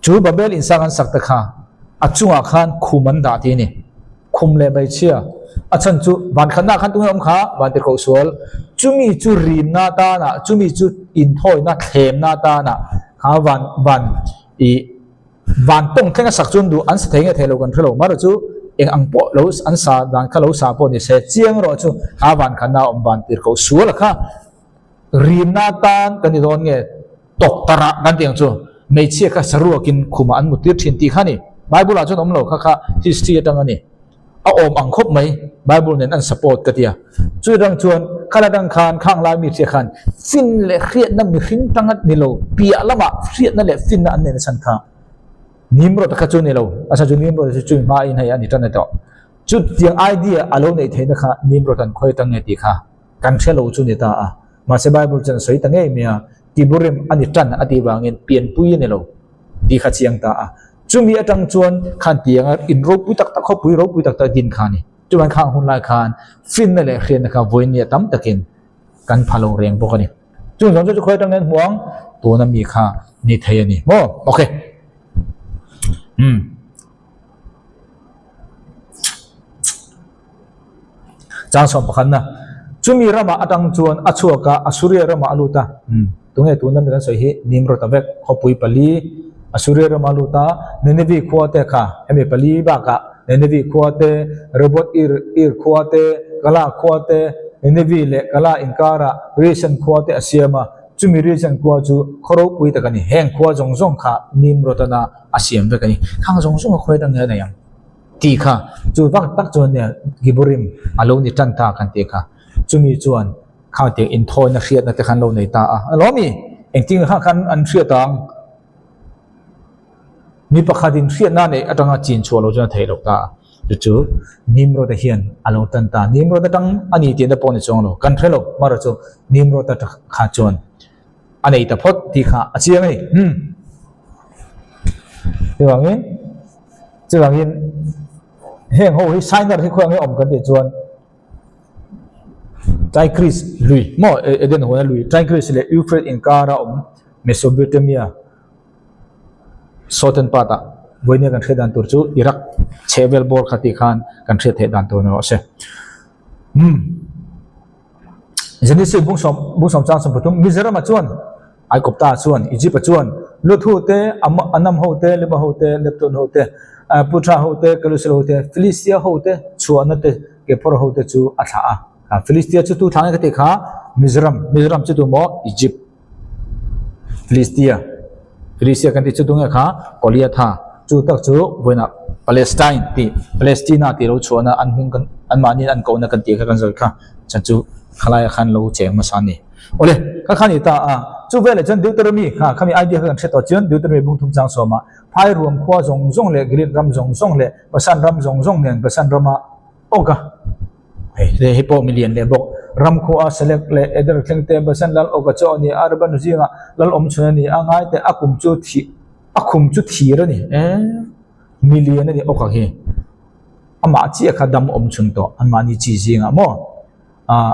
Chu Babel insang an sak te kha a chungah khan khum an dah tih a ni. Khum leh hmeichhia a chhan chu van khatna khan tunge awm kha van ti koh sual. Chumi chu rimna atana chumi chu inthawina thlemna atana kha van van ih van tawng thleng a sak chuan duh an sa thei nge thei lo kan hre lo. Amaherawhchu chu eng ang pawh lo an sa dan kha lo sa pawh ni se chiang erawh chu kha van khatna awm van tir koh sual a kha rimna atan kan ni dawn nge tawk tarah kan tih ang chu hmeichhia kha saruakin khumah an muttir thin tih kha a ni. Bible ah chuan awm lo kha kha history atang a ni. A awm ang khawp mai Bible nen an support ka tia. Chu atang chuan khala dang khan khang lai mi hria khan fin leh hriatna mihring tanga ni lo piah lamah hriatna leh finna an nei nasa kha. Nimrod kha chu ni lo a chhan chu Nimrod chu chui hma in hei a ni tan a tawh. Chutiang idea a lo neih theihna kha Nimrod an khawi atang nge tih kha kan hre lo chu ni ta a. Mahse Bible chuan a sawi ta ngei mai a, Tiburim a ni tan a tih vangin pianpui a ni lo tih kha chiang ta a. Chumi atang chuan khan tianga in ropui tak tak khawpui ropui tak tak din kha a ni. Chuan khang hun lai khan finna leh hriatna kha vawiin a tam takin kan pha lo reng bawk a ni. Chung zawng chu chu khawi atang hian hmuh ang tuna mi kha ni thei a ni maw? Okay. Umm. Chang 11 na. Chumi ramah atang chuan a chhuak a, Assuria ramah a lut a. Umm, tunge tuna mi kan sawi hi Nimrod-a vek, khawpui pali Assuria ramah a lut a, Nineveh khua te kha, hemi pali bakah Nineveh khua te, Rehoboth Ir, Ir khua te, Kala khua te, Nineveh leh Kala inkarah Resen khua te a siam a, chumi Resen khua chu khaw ropui tak a ni. Heng khua zawng zawng kha Nimrod-ana a siam vek a ni. Khang zawng zawng a khawi atang hian a nei ang. Tih kha chu vak tak chuan nia Giburim a lo ni tan ta kan tih kha. Chumi chuan khang tiang inthawina hriatna te khan lo nei ta a. A lawm i, engtin kha khan an hriat ang? Mi pakhatin hriatna neih atanga chin chhuah lo chuan a theih loh ta a. Chu chu Nimrod-a hian a lo tan ta. Nimrod atang a ni tihna pawh ni chuang lo. Kan hre lo, marawh chu Nimrod-a kha chuan a nei ta phawt tih kha a chiang a ni. Umm. Chuvangin, chuvangin heng ho hi Shinar hi khawiah nge awm kan tih chuan Tigris lui maw Eden huana lui Tigris leh Euphrates inkara awm Mesopotamia southern part ah vawinia kan hriat dan tur chu Iraq chhehvel bawr kha tih khan kan hriat theih dan tur ni rawh se. Umm. Genesis bung sawm bung sawm chang sawm pathum Mizoram ah chuan Aikawpta chuan Egypt ah chuan Lut ho te Anam ho te Leba ho te Lepton ho te Putra ho te Kalusel ho te Philistia ho te chhuahna te Kephor ho te chu a thlah a Philistia chu tu thlah nge ka tih kha Mizoram Mizoram chu tu maw Egypt Philistia Philistia kan tih chu tunge kha Goliatha chu tak chu vawiinah Palestine tih Palestina tih lo chhuahna an hming kan anmahni an kohna kan tih kha kan zawih kha chan chu khalaiah khan lo cheng hmasa a ni. Awle kha kha ni ta a chu veleh chuan Deuteronomy kha khami idea kha kan hre tawh chuan Deuteronomy bung thum chang sawmah phai ruam khua zawng zawng leh Gilead ram zawng zawng leh Basan ram zawng zawng nen Basan rama awk a Hei hle hi pawh milian leh bawk. Ram khua a Selek leh Eder thleng te Basan lal awka chu a ni a, Arba nu zingah lal awm chhun a ni a, ngai teh a kum chu thi a khum chu thir a ni e, milian a ni awka hi. Amah chiah kha dam awm chhun tawh anmahni chi zingah maw? Ah.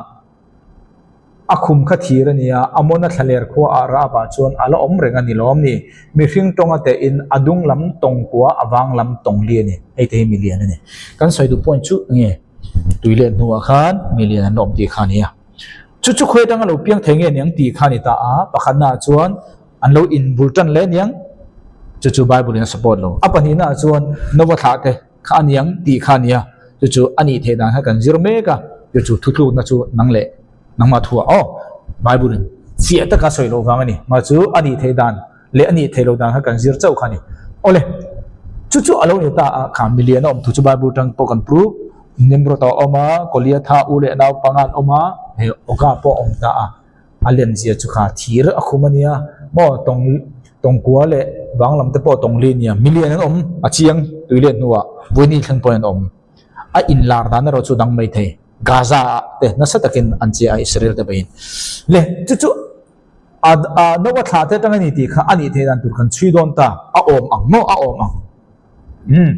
A khum kha thir a nia, Amona thlaler khua ah Rahab-ah chuan a la awm reng a ni lawm ni? Mihring tawnga tehin a dung lam tawng kua a vang lam tawng li a ni. Hei te hi milian a ni. Kan sawi duh point chu nge tui let hnuah khan milian an la awm tih kha a ni a. Chu chu khawi atanga lo piang thei nge niang tih kha a ni ta a, pakhatna ah chuan an lo inbul tan hle niang, chu chu Bible in a support lo. A pahnihna ah chuan Nova thlah te. Kha a niang tih kha a nia, chu chu a nih theih dan kha kan zir mek a, chu chu thutlukna chu nang leh nangmah thuah aw Bible in fiah taka sawi loh vang a ni, mah chu a nih theih dan leh a nih theih loh dan kha kan zir chauh kha a ni. Awle, chu chu a lo ni ta a, kha milian a awm thu chu Bible tang pawh kan prove, Nimrod a awm a, Goliatha u leh naupang an awm a, hei Oga pawh a awm ta a. A len zia chu kha thir a khum a nia maw tawng tawngkua leh vang lam te pawh tawng li a nia million an awm a chiang tui let hnuah vawiini thleng pawhin an awm a inlar dan erawh chu dang mai thei Gaza ah te nasa takin an che a Israel te pawhin le chu chu a a Noah thlah te atang a ni tih kha a nih theih dan tur kan chhui dawn ta a awm ang maw a awm ang. Umm,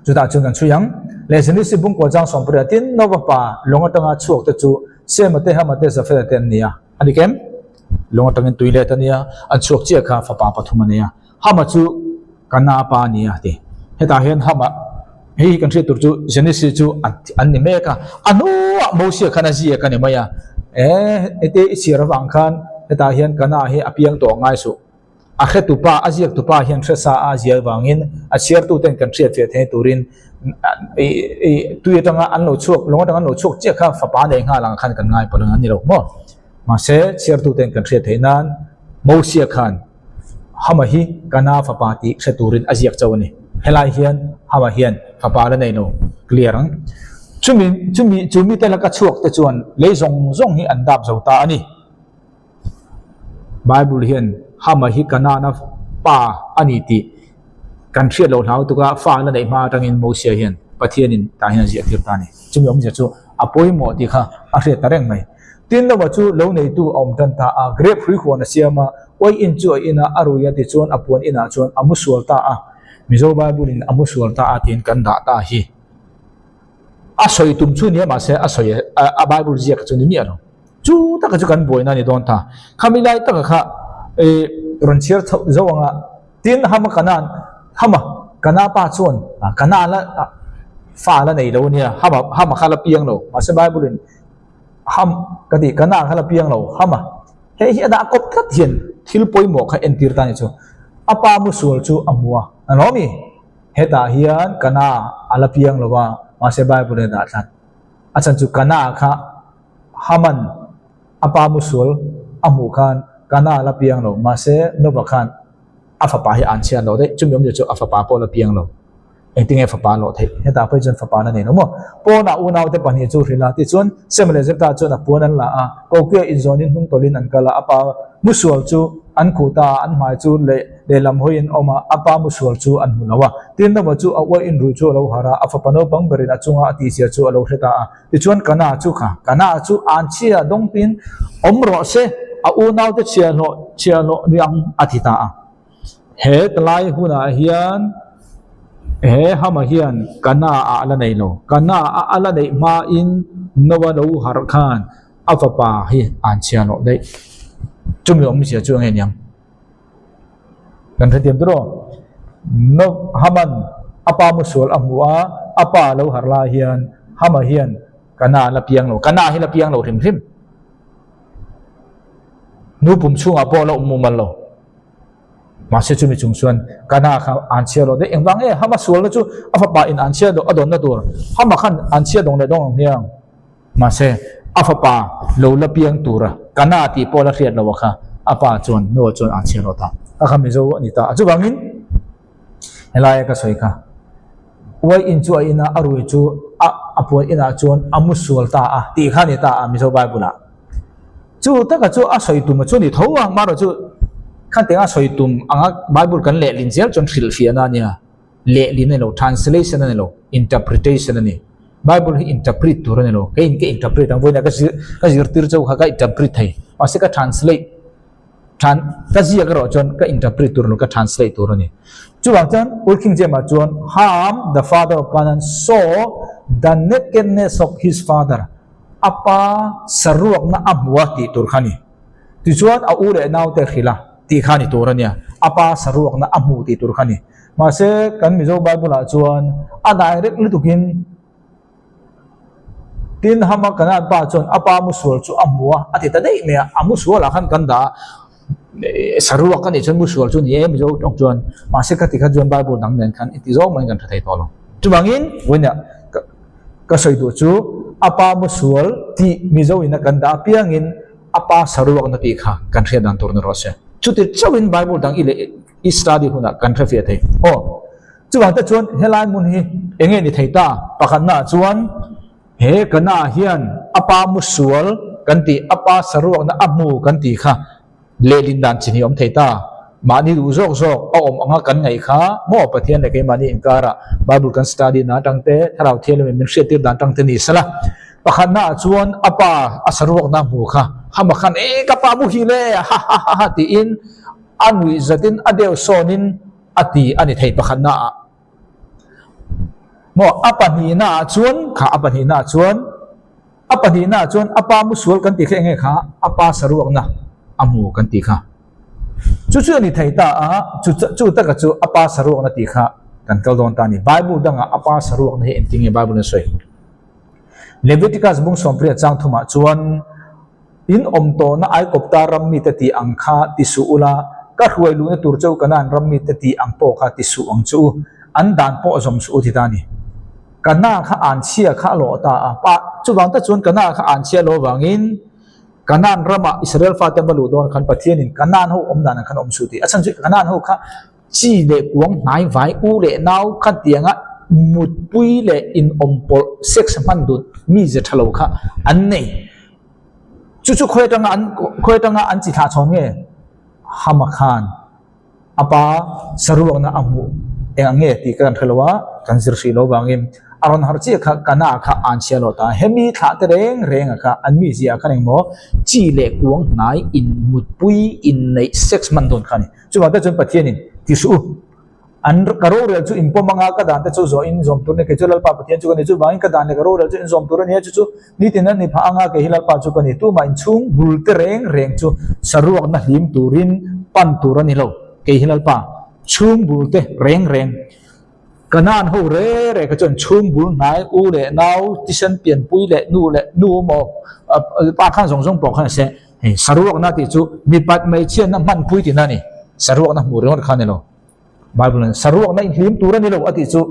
chutah chuan kan chhui ang. Leh Genesis bungkaw chang sawmpariat tin Nova pa lawng atanga chhuak te chu Sema te, Hama te, Jafeta te an ni a. A ni kem? Lawng atangin tui let a nia, an chhuak chiah kha fapa pathum a nei a. Hama chu Kana pa a ni a ti. Hetah hian Hama, hei hi kan hriat tur chu Genesis chu an ni mek a. A hnuah Mosia khan a ziak a ni mai a. E, hete i chhiar avang khan hetah hian Kana hi a piang tawh ngai suh. A hretupa, a ziaktupa hian hresa a zial vangin a chhiartuten kan hriat fiah theih turin tui atanga an lo chhuak, lawng atanga an lo chhuak chiah kha fapa nei nghal ang khan kan ngai palh ang a ni lo maw? Mahse, chhiartuten kan hriat theih nan Mosia khan Hama hi Kana fapa tih hre turin a ziak chauh a ni. Helai hian Hama hian fapa la nei lo clear ang. Chumi, chumi, chumi te laka chhuak te chuan lei zawng zawng hi an dap zo ta a ni. Bible hian Hama hi Kanaan-a pa a ni tih kan hriat loh hlau tuk a, fa la neih hma atangin Mosia hian Pathianin tah hian a ziah tir ta a ni. Chumi awmzia chu a pawimawh tih kha a hriat ta reng mai. Tin Noah chu lo neitu a awm tan ta a, grep hrui huan a siam a, uai in chu a in a, a rui a tichuan a puan inah chuan a mu sual ta a. Mizo Bible-in a mu sual ta a tiin kan dah ta hi. A sawi tum chu nia mahse a sawi a Bible ziak chu ni miah lo. Chu taka chu kan buaina a ni dawn ta. Khami lai taka kha ih rawn chhiar chhoh zo ang a, tin Hama Kanan, Hama Kana pa chuan Kana la fa la nei lo ania, Hama Hama kha la piang lo, mahse Bible in. Ham ka tih ka na kha la piang lo ham a, hei hi a dah kawp tlat hian thil pawimawh kha entir ta ni chu. A pa musual chu a hmu a, a lo mi? Hetah hian ka na a la piang lo a, mahse Bible in a dah tlat. A chhan chu ka na kha Haman a pa musual a hmuh khan ka na a la piang lo, mahse Nova khan a fapa hi an chhiat lo daih, chumi awmzia chu a fapa pawh a la piang lo. Engtinge fapa a lawh theih? Hetah pawh hi chuan fapa na nei lo maw? Pawnah unaute pahnih chu hrilh a, tichuan Sem leh Zepta chuan a puan an la a, Kokia inzawnin hnungtawlhin an kal a, a pa musual chu an khuh ta a, an hmai chu leh lehlam hawiin a awm a, a pa musual chu an hmu lo a. Tin, Nova chu a uaih inrui chu a lo harh a, a fapa naupang berin a chunga a tihzia chu a lo hre ta a. Tichuan Kana chu kha, Kana chu an chhia dawngtin awm rawh se, a unaute chhiahhlawh chhiahhlawh ni ang a ti ta a. He tlai hunah hian he Hama hian Kana a la nei lo. Kana a a la neih hmain Noa lo harh khan a fapa hi an chhiahhlawh daih. Chumi awmzia chu enge niang? Kan hrethiam tur aw. No Haman a pa musual a hmu a, a pa lo harh lai hian Hama hian Kana a la piang lo. Kana hi la piang lo hrim hrim. Nu pum chhungah pawh a la awm mumal lo. Mahse chumi chung chuan Kana kha an chhia lo daih. Engvang nge Hama sualna chu a fapa in an chhia a dawnna tur? Hama khan an chhia dawng leh dawng ang hmiang. Mahse, a fapa lo la piang tura Kana tih pawh la hriat loh a kha a pa chuan Noah chuan an chhiar rawh ta. A kha Mizo a ni ta. Chuvangin helaia ka sawi kha uai in chu a in a, a rui chu a a puan inah chuan a mu sual ta a tih kha a ni ta a Mizo Bible ah. Chu taka chu a sawi tum chu a ni tho a, marawh chu khantianga sawi tum anga Bible kan lehlin zel chuan hrilhfiahna a nia. Lehlin a ni lo, translation a ni lo, interpretation a ni. Bible hi interpret tur a ni lo. Keiin ka interpret ang, vawiinah ka zir ka zirtir chauh kha ka interpret thei. Mahse ka translate tran ka ziak erawh chuan ka interpret tur a ni lo, ka translate tur a ni. Chuvang chuan Old King James ah chuan Ham, the father of Canaan, saw the nakedness of his father, a pa saruakna a hmu a tih tur kha a ni. Tichuan a u leh naute hrilh a tih kha a ni tur a nia, a pa saruakna a hmu tih tur kha a ni. Mahse, kan Mizo Bible-ah chuan a direct lutukin, Tin, Hama Kanaan pa chuan a pa musual chu a hmu a, a ti ta daih mai a, a musualah khan kan dah a, saruak a nih chuan musual chu ni e Mizo tawng chuan, mahse ka ti kha chuan Bible dang nen khan i ti zawng maiin kan hre thei tawh lo. Chuvangin, vawiinah ka sawi duh chu a pa musual tih Mizo ina kan dah apiangin a pa saruakna tih kha kan hriat dan tur ni rawh se. Chuti chauhin Bible dang i leh I study hunah kan hre fiah thei. Aw, chuvang te chuan helai hmun hi eng nge ni thei ta? Pakhatnaah chuan he kana hian a pa musual kan tih, a pa saruakna a hmu kan tih kha lehlin dan chi hnih a awm thei ta. Mahni duh zawk zawk a awm anga kan ngaih kha maw Pathian leh keimahni inkarah Bible kan study na atang te, Thlarau Thianghlim in min hriattir dan atang te ni sela. Pakhatnaah chuan a pa a saruakna a hmu kha hama khan, E ka pa muhil e, ha ha ha ha tiin A nuih zatin a deuh sawnin a ti a ni thei pakhatna ah. Maw a pahnihna ah chuan kha a pahnihna ah chuan a pahnihna ah chuan a pa musual kan tih kha enge kha a pa saruakna a hmu kan tih kha. Chu chu a ni thei ta a chu chu taka chu a pa saruakna tih kha kan kal dawn ta a ni. Bible dangah a pa saruakna hi engtin nge Bible in a sawi? Leviticus bung sawmpriat chang thumah chuan In awm tawhna Aikawpta ram mite tih ang kha ti suh ula, ka hruai luhna tur cheu Kanaan ram mite tih ang pawh kha ti suh ang chu u, an dan pawh zawm suh u ti ta a ni. Kana kha an chhia kha a lawh ta a, pa chuvang tak chuan Kana kha an chhia lo avangin Kanaan ramah Israel fate an va luh dawn khan Pathianin Kanaan ho awm dan ang khan awm suh tih a chhan chu Kanaan ho kha chi leh kuang hnai vai u leh nau kha tianga mutpui leh inawmpawlh sex hman dun mi ze tha lo kha an nei. Chu chu khawi atanga an khawi atanga an chi thlah chhawn nge? Hama khan a pa saruakna a hmuh eng ang nge tih ka kan hre lo a, kan zir hrih lo vangin a rawn harh chiah kha kana kha an chhia lo ta. Hemi thlah te reng reng ah kha an mizia ah khan engmaw chi leh kuang hnai in mutpui inneih sex hman dawn kha a ni. Chuvang te chuan Pathianin ti suh u. An ka rorel chu in pawm anga ka dan te chu zawh in zawm tur a ni, kei chu Lalpa Pathian chu ka ni, chuvangin ka dan leh ka rorel chu in zawm tur a ni a, chu chu nitin an ni phah anga kei hi Lalpa chu ka ni, tumah in chhung bul te reng reng chu saruakna hlim turin pan tur a ni lo, kei hi Lalpa chhung bul te reng reng. Kanaan ho re re kha chuan chhung bul hnai u leh nau tisen pianpui leh nu leh nu maw pa khan zawng zawng pawh khan se hei saruakna tih chu mipat hmeichhiatna hmanpui tihna a ni. Saruakna hmuh ringawt kha a ni lo. Bible in saruakna in hlim tur a ni lo a tih chu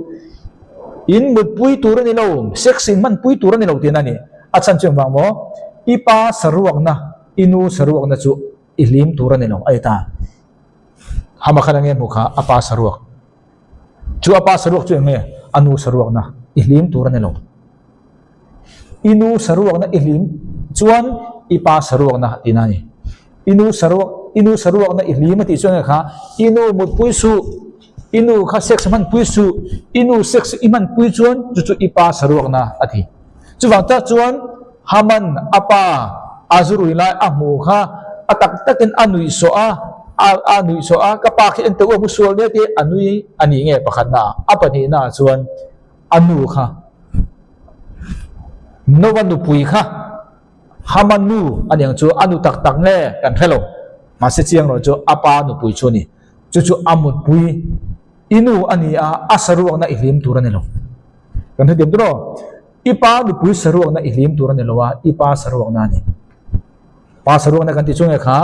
in mutpui tur a ni lo, sex in hmanpui tur a ni lo tihna a ni. A chhan chu engvang maw? I pa saruakna, i nu saruakna chu i hlim tur a ni lo a ti ta. Hama khan enge hmuh kha a pa saruak. Chu a pa saruak chu enge a nu saruakna i hlim tur a ni lo. I nu saruakna i hlim chuan i pa saruakna tihna a ni. I nu saruak i nu saruakna i hlim a tih chuan enge kha i nu mutpui suh, i nu kha sex hmanpui suh, i nu sex i hmanpui chuan chu chu i pa saruakna a ti. Chuvang tak chuan Haman a pa a zurui lai a hmu kha a tak takin a nuih sawh a, a a nuih sawh a, ka pa khi en teh u a hmu sual nia tih a nui a nih nge pakhatna ah, a pahnihna ah chuan a nu kha Nova nupui kha Haman nu a niang chu a nu tak tak nge kan hre lo, mahse chiang rawh chu a pa nupui chu a ni, chu chu a mutpui i nu a ni a, a saruakna i hlim tur a ni lo. Kan hrethiam tur aw. I pa nupui saruakna i hlim tur a ni lo a, i pa saruakna a ni. Pa saruakna kan tih chu nge kha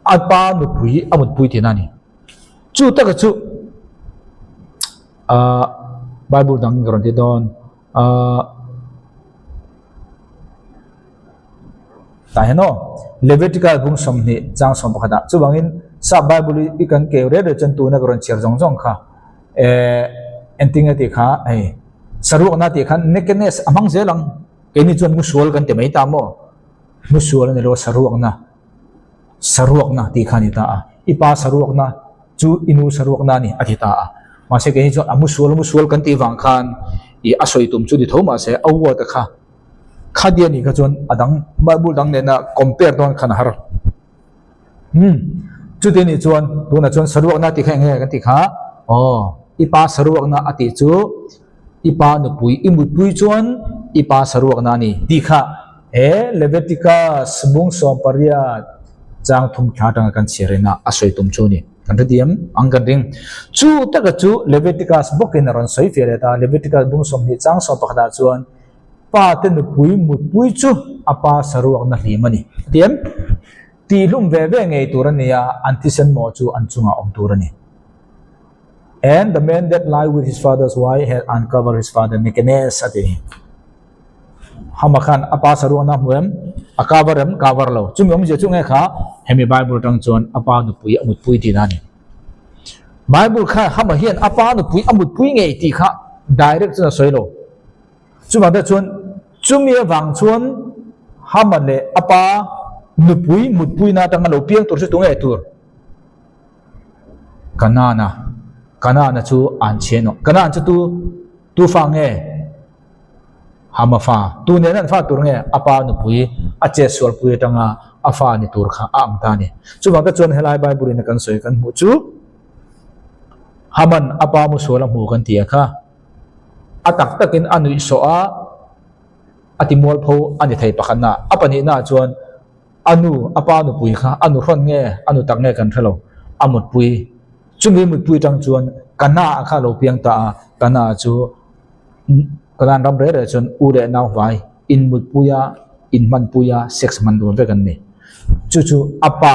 a pa nupui a mutpui tihna a ni. Chu taka chu ah Bible dang ka rawn ti dawn ah tah hian aw Leviticus bung 20 chang 11 ah chuvangin sap Bible i kan keu rel rel chuan tuna ka rawn chhiar zawng zawng kha eh engtin nge tih kha hei saruakna tih khan nakedness a hmang zel ang keini chuan musual kan ti mai ta maw musual a ni lo saruakna saruakna tih kha a ni ta a i pa saruakna chu i nu saruakna a ni a ti ta a mahse keini chuan a musual musual kan tih vang khan ih a sawi tum chu ni tho mahse a word a kha khadi a nih kha chuan a dang bible dang nena compare dawn khan a har. Umm chuti anih chuan tunah chuan saruakna tih kha eng nge kan tih kha aw i pa saruakna a tih chu i pa nupui i mutpui chuan i pa saruakna a ni tih kha he Leviticus bung 18 chang thum thla atanga kan chhiar ina a sawi tum chu a ni kan hrethiam ang kan ring chu taka chu Leviticus bawkin a rawn sawi fiah leh ta Leviticus bung 20 chang 11 ah chuan Pa te nupui mutpui chu a pa saruakna hlim a ni. A ti em? Tihlum ve ve ngei tur a ni a, an thisen mawh chu an chungah awm tur a ni. And the man that lie with his father's wife had uncovered his father nakedness a ti. Hama khan a pa saruakna a hmu em? A cover em? Cover lo. Chumi awmzia chu nge kha hemi Bible atang chuan a pa nupui a mutpui tihna a ni. Bible kha Hama hian a pa nupui a mutpui ngei tih kha direct chuan a sawi lo. Chuvang te chuan chumi avang chuan Hama leh a pa nupui mutpuina atanga lo piang tur chu tunge tur? Kanana. Kanana chu an chhe nawh. Kanan chu tu tu fa nge? Hama fa. Tu nen an fa tur nge? A pa nupui a chet sualpui atanga a fa ni tur kha a ang ta a ni. Chuvang te chuan helai Bible in a kan sawi kan hmuh chu Haman a pa musual a hmu kan ti a kha. A tak takin a nuih sawh a, a ti mualpho a ni thei pakhatna. A pahnihnaah chuan a nu, a pa nupui kha a nu hrawn nge, a nu tak nge kan hre lo, a mutpui. Chumi mutpui atang chuan Kana kha a lo piang ta a, Kana chu Kanan ram reh reh chuan u leh nau hmai inmutpui a, inhmanpui a, sex hman dun vek an ni. Chu chu a pa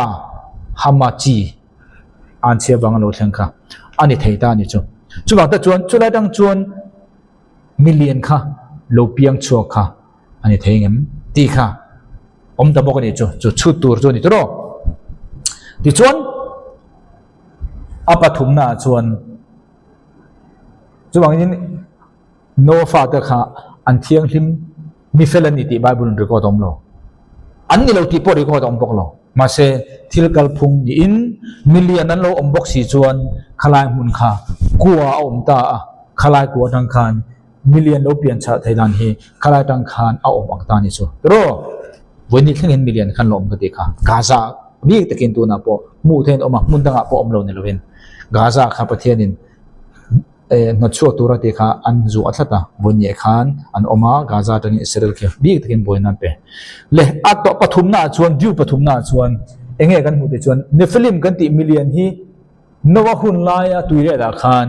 Hama chi an chhia vang a lo thleng kha a ni thei ta a ni chu. Chuvang te chuan chulai tang chuan milian kha lo piang chhuak kha a ni thei ngem tih kha awm ta bawk a ni chu. Chu chhut tur chu a ni tur aw. Tichuan a pathumna ah chuan chuvangin Noah fate kha an thianghlim mi fel an ni tih Bible in record a awm lo. An ni lo tih pawh record a awm bawk lo. Mahse, thil kalphung niin milian an lo awm bawk si chuan khalai hmun kha kua a awm ta a, khalai kua atang khan milian lo pian chhah thei dan hi khalai atang khan a awm ang ta ni chu. Tiraw? Vawiin ni thlengin milian khan lo awm ka tih kha. Gaza bik takin tunah pawh hmuh theihin a awm a, hmun dangah pawh awm lo ni lovin Gaza kha Pathianin Hnawtchhuak tura tih kha an zuah tlat a, vawiin khan an awm a, Gaza atangin Israel khi bik takin buaina an pe. Le a tawh pathumna ah chuan, view pathumna ah chuan eng nge kan hmuh tih chuan Nephilim kan tih milian hi Noah hun laia tui let ah khan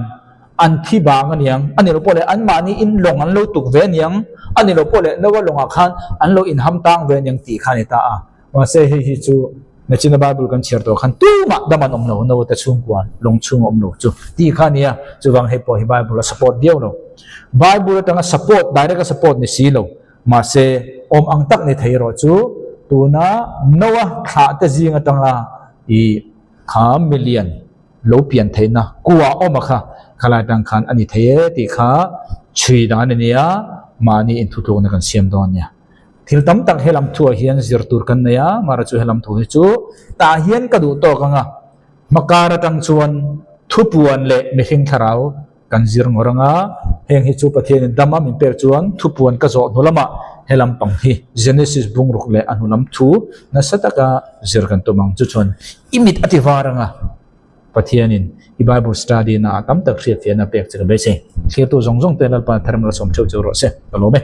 An thi bang a niang, a ni lo pawh leh anmahni in lawng an lo tuk ve a niang, a ni lo pawh leh Noah lawngah khan an lo inham tang ve a niang tih kha a ni ta a. Mahse hei hi chu Nachina Bible kan chhiar tawh khan tumah dam an awm lo, Noah te chhungkua lawng chhung a awm lo chu tih kha a nia, chuvang hei pawh hi Bible a support viau lo. Bible atanga support, direct a support ni si lo, mahse awm ang tak ni thei erawh chu tuna Noah thlah te zing atanga i kha milian lo pian theihna kua awm a kha, khalai atang khan a ni thei e tih kha chhui dan a nia, mahni inthutlukna kan siam dawn a nia. Thil tam tak he lam thuah hian zir tur kan nei a, mara chu he lam thu hi chu tah hian ka duh tawk ang a, hmakar atang chuan thupuan leh mihring thlarau kan zir ngawr ang a, heng hi chu Pathianin dam a min pek chuan thupuan ka zawh hnu lamah he lam pang hi Genesis bungruk leh a hnu lam thu nasa taka zir kan tum ang chu chuan i mit a ti var ang a. Pathianin i Bible study na ah tam tak hriatfiahna pek che ka beisei. Thlirtu zawng zawng te Lalpa tharam la sawm theuh cheu rawh se. Ka lawm e.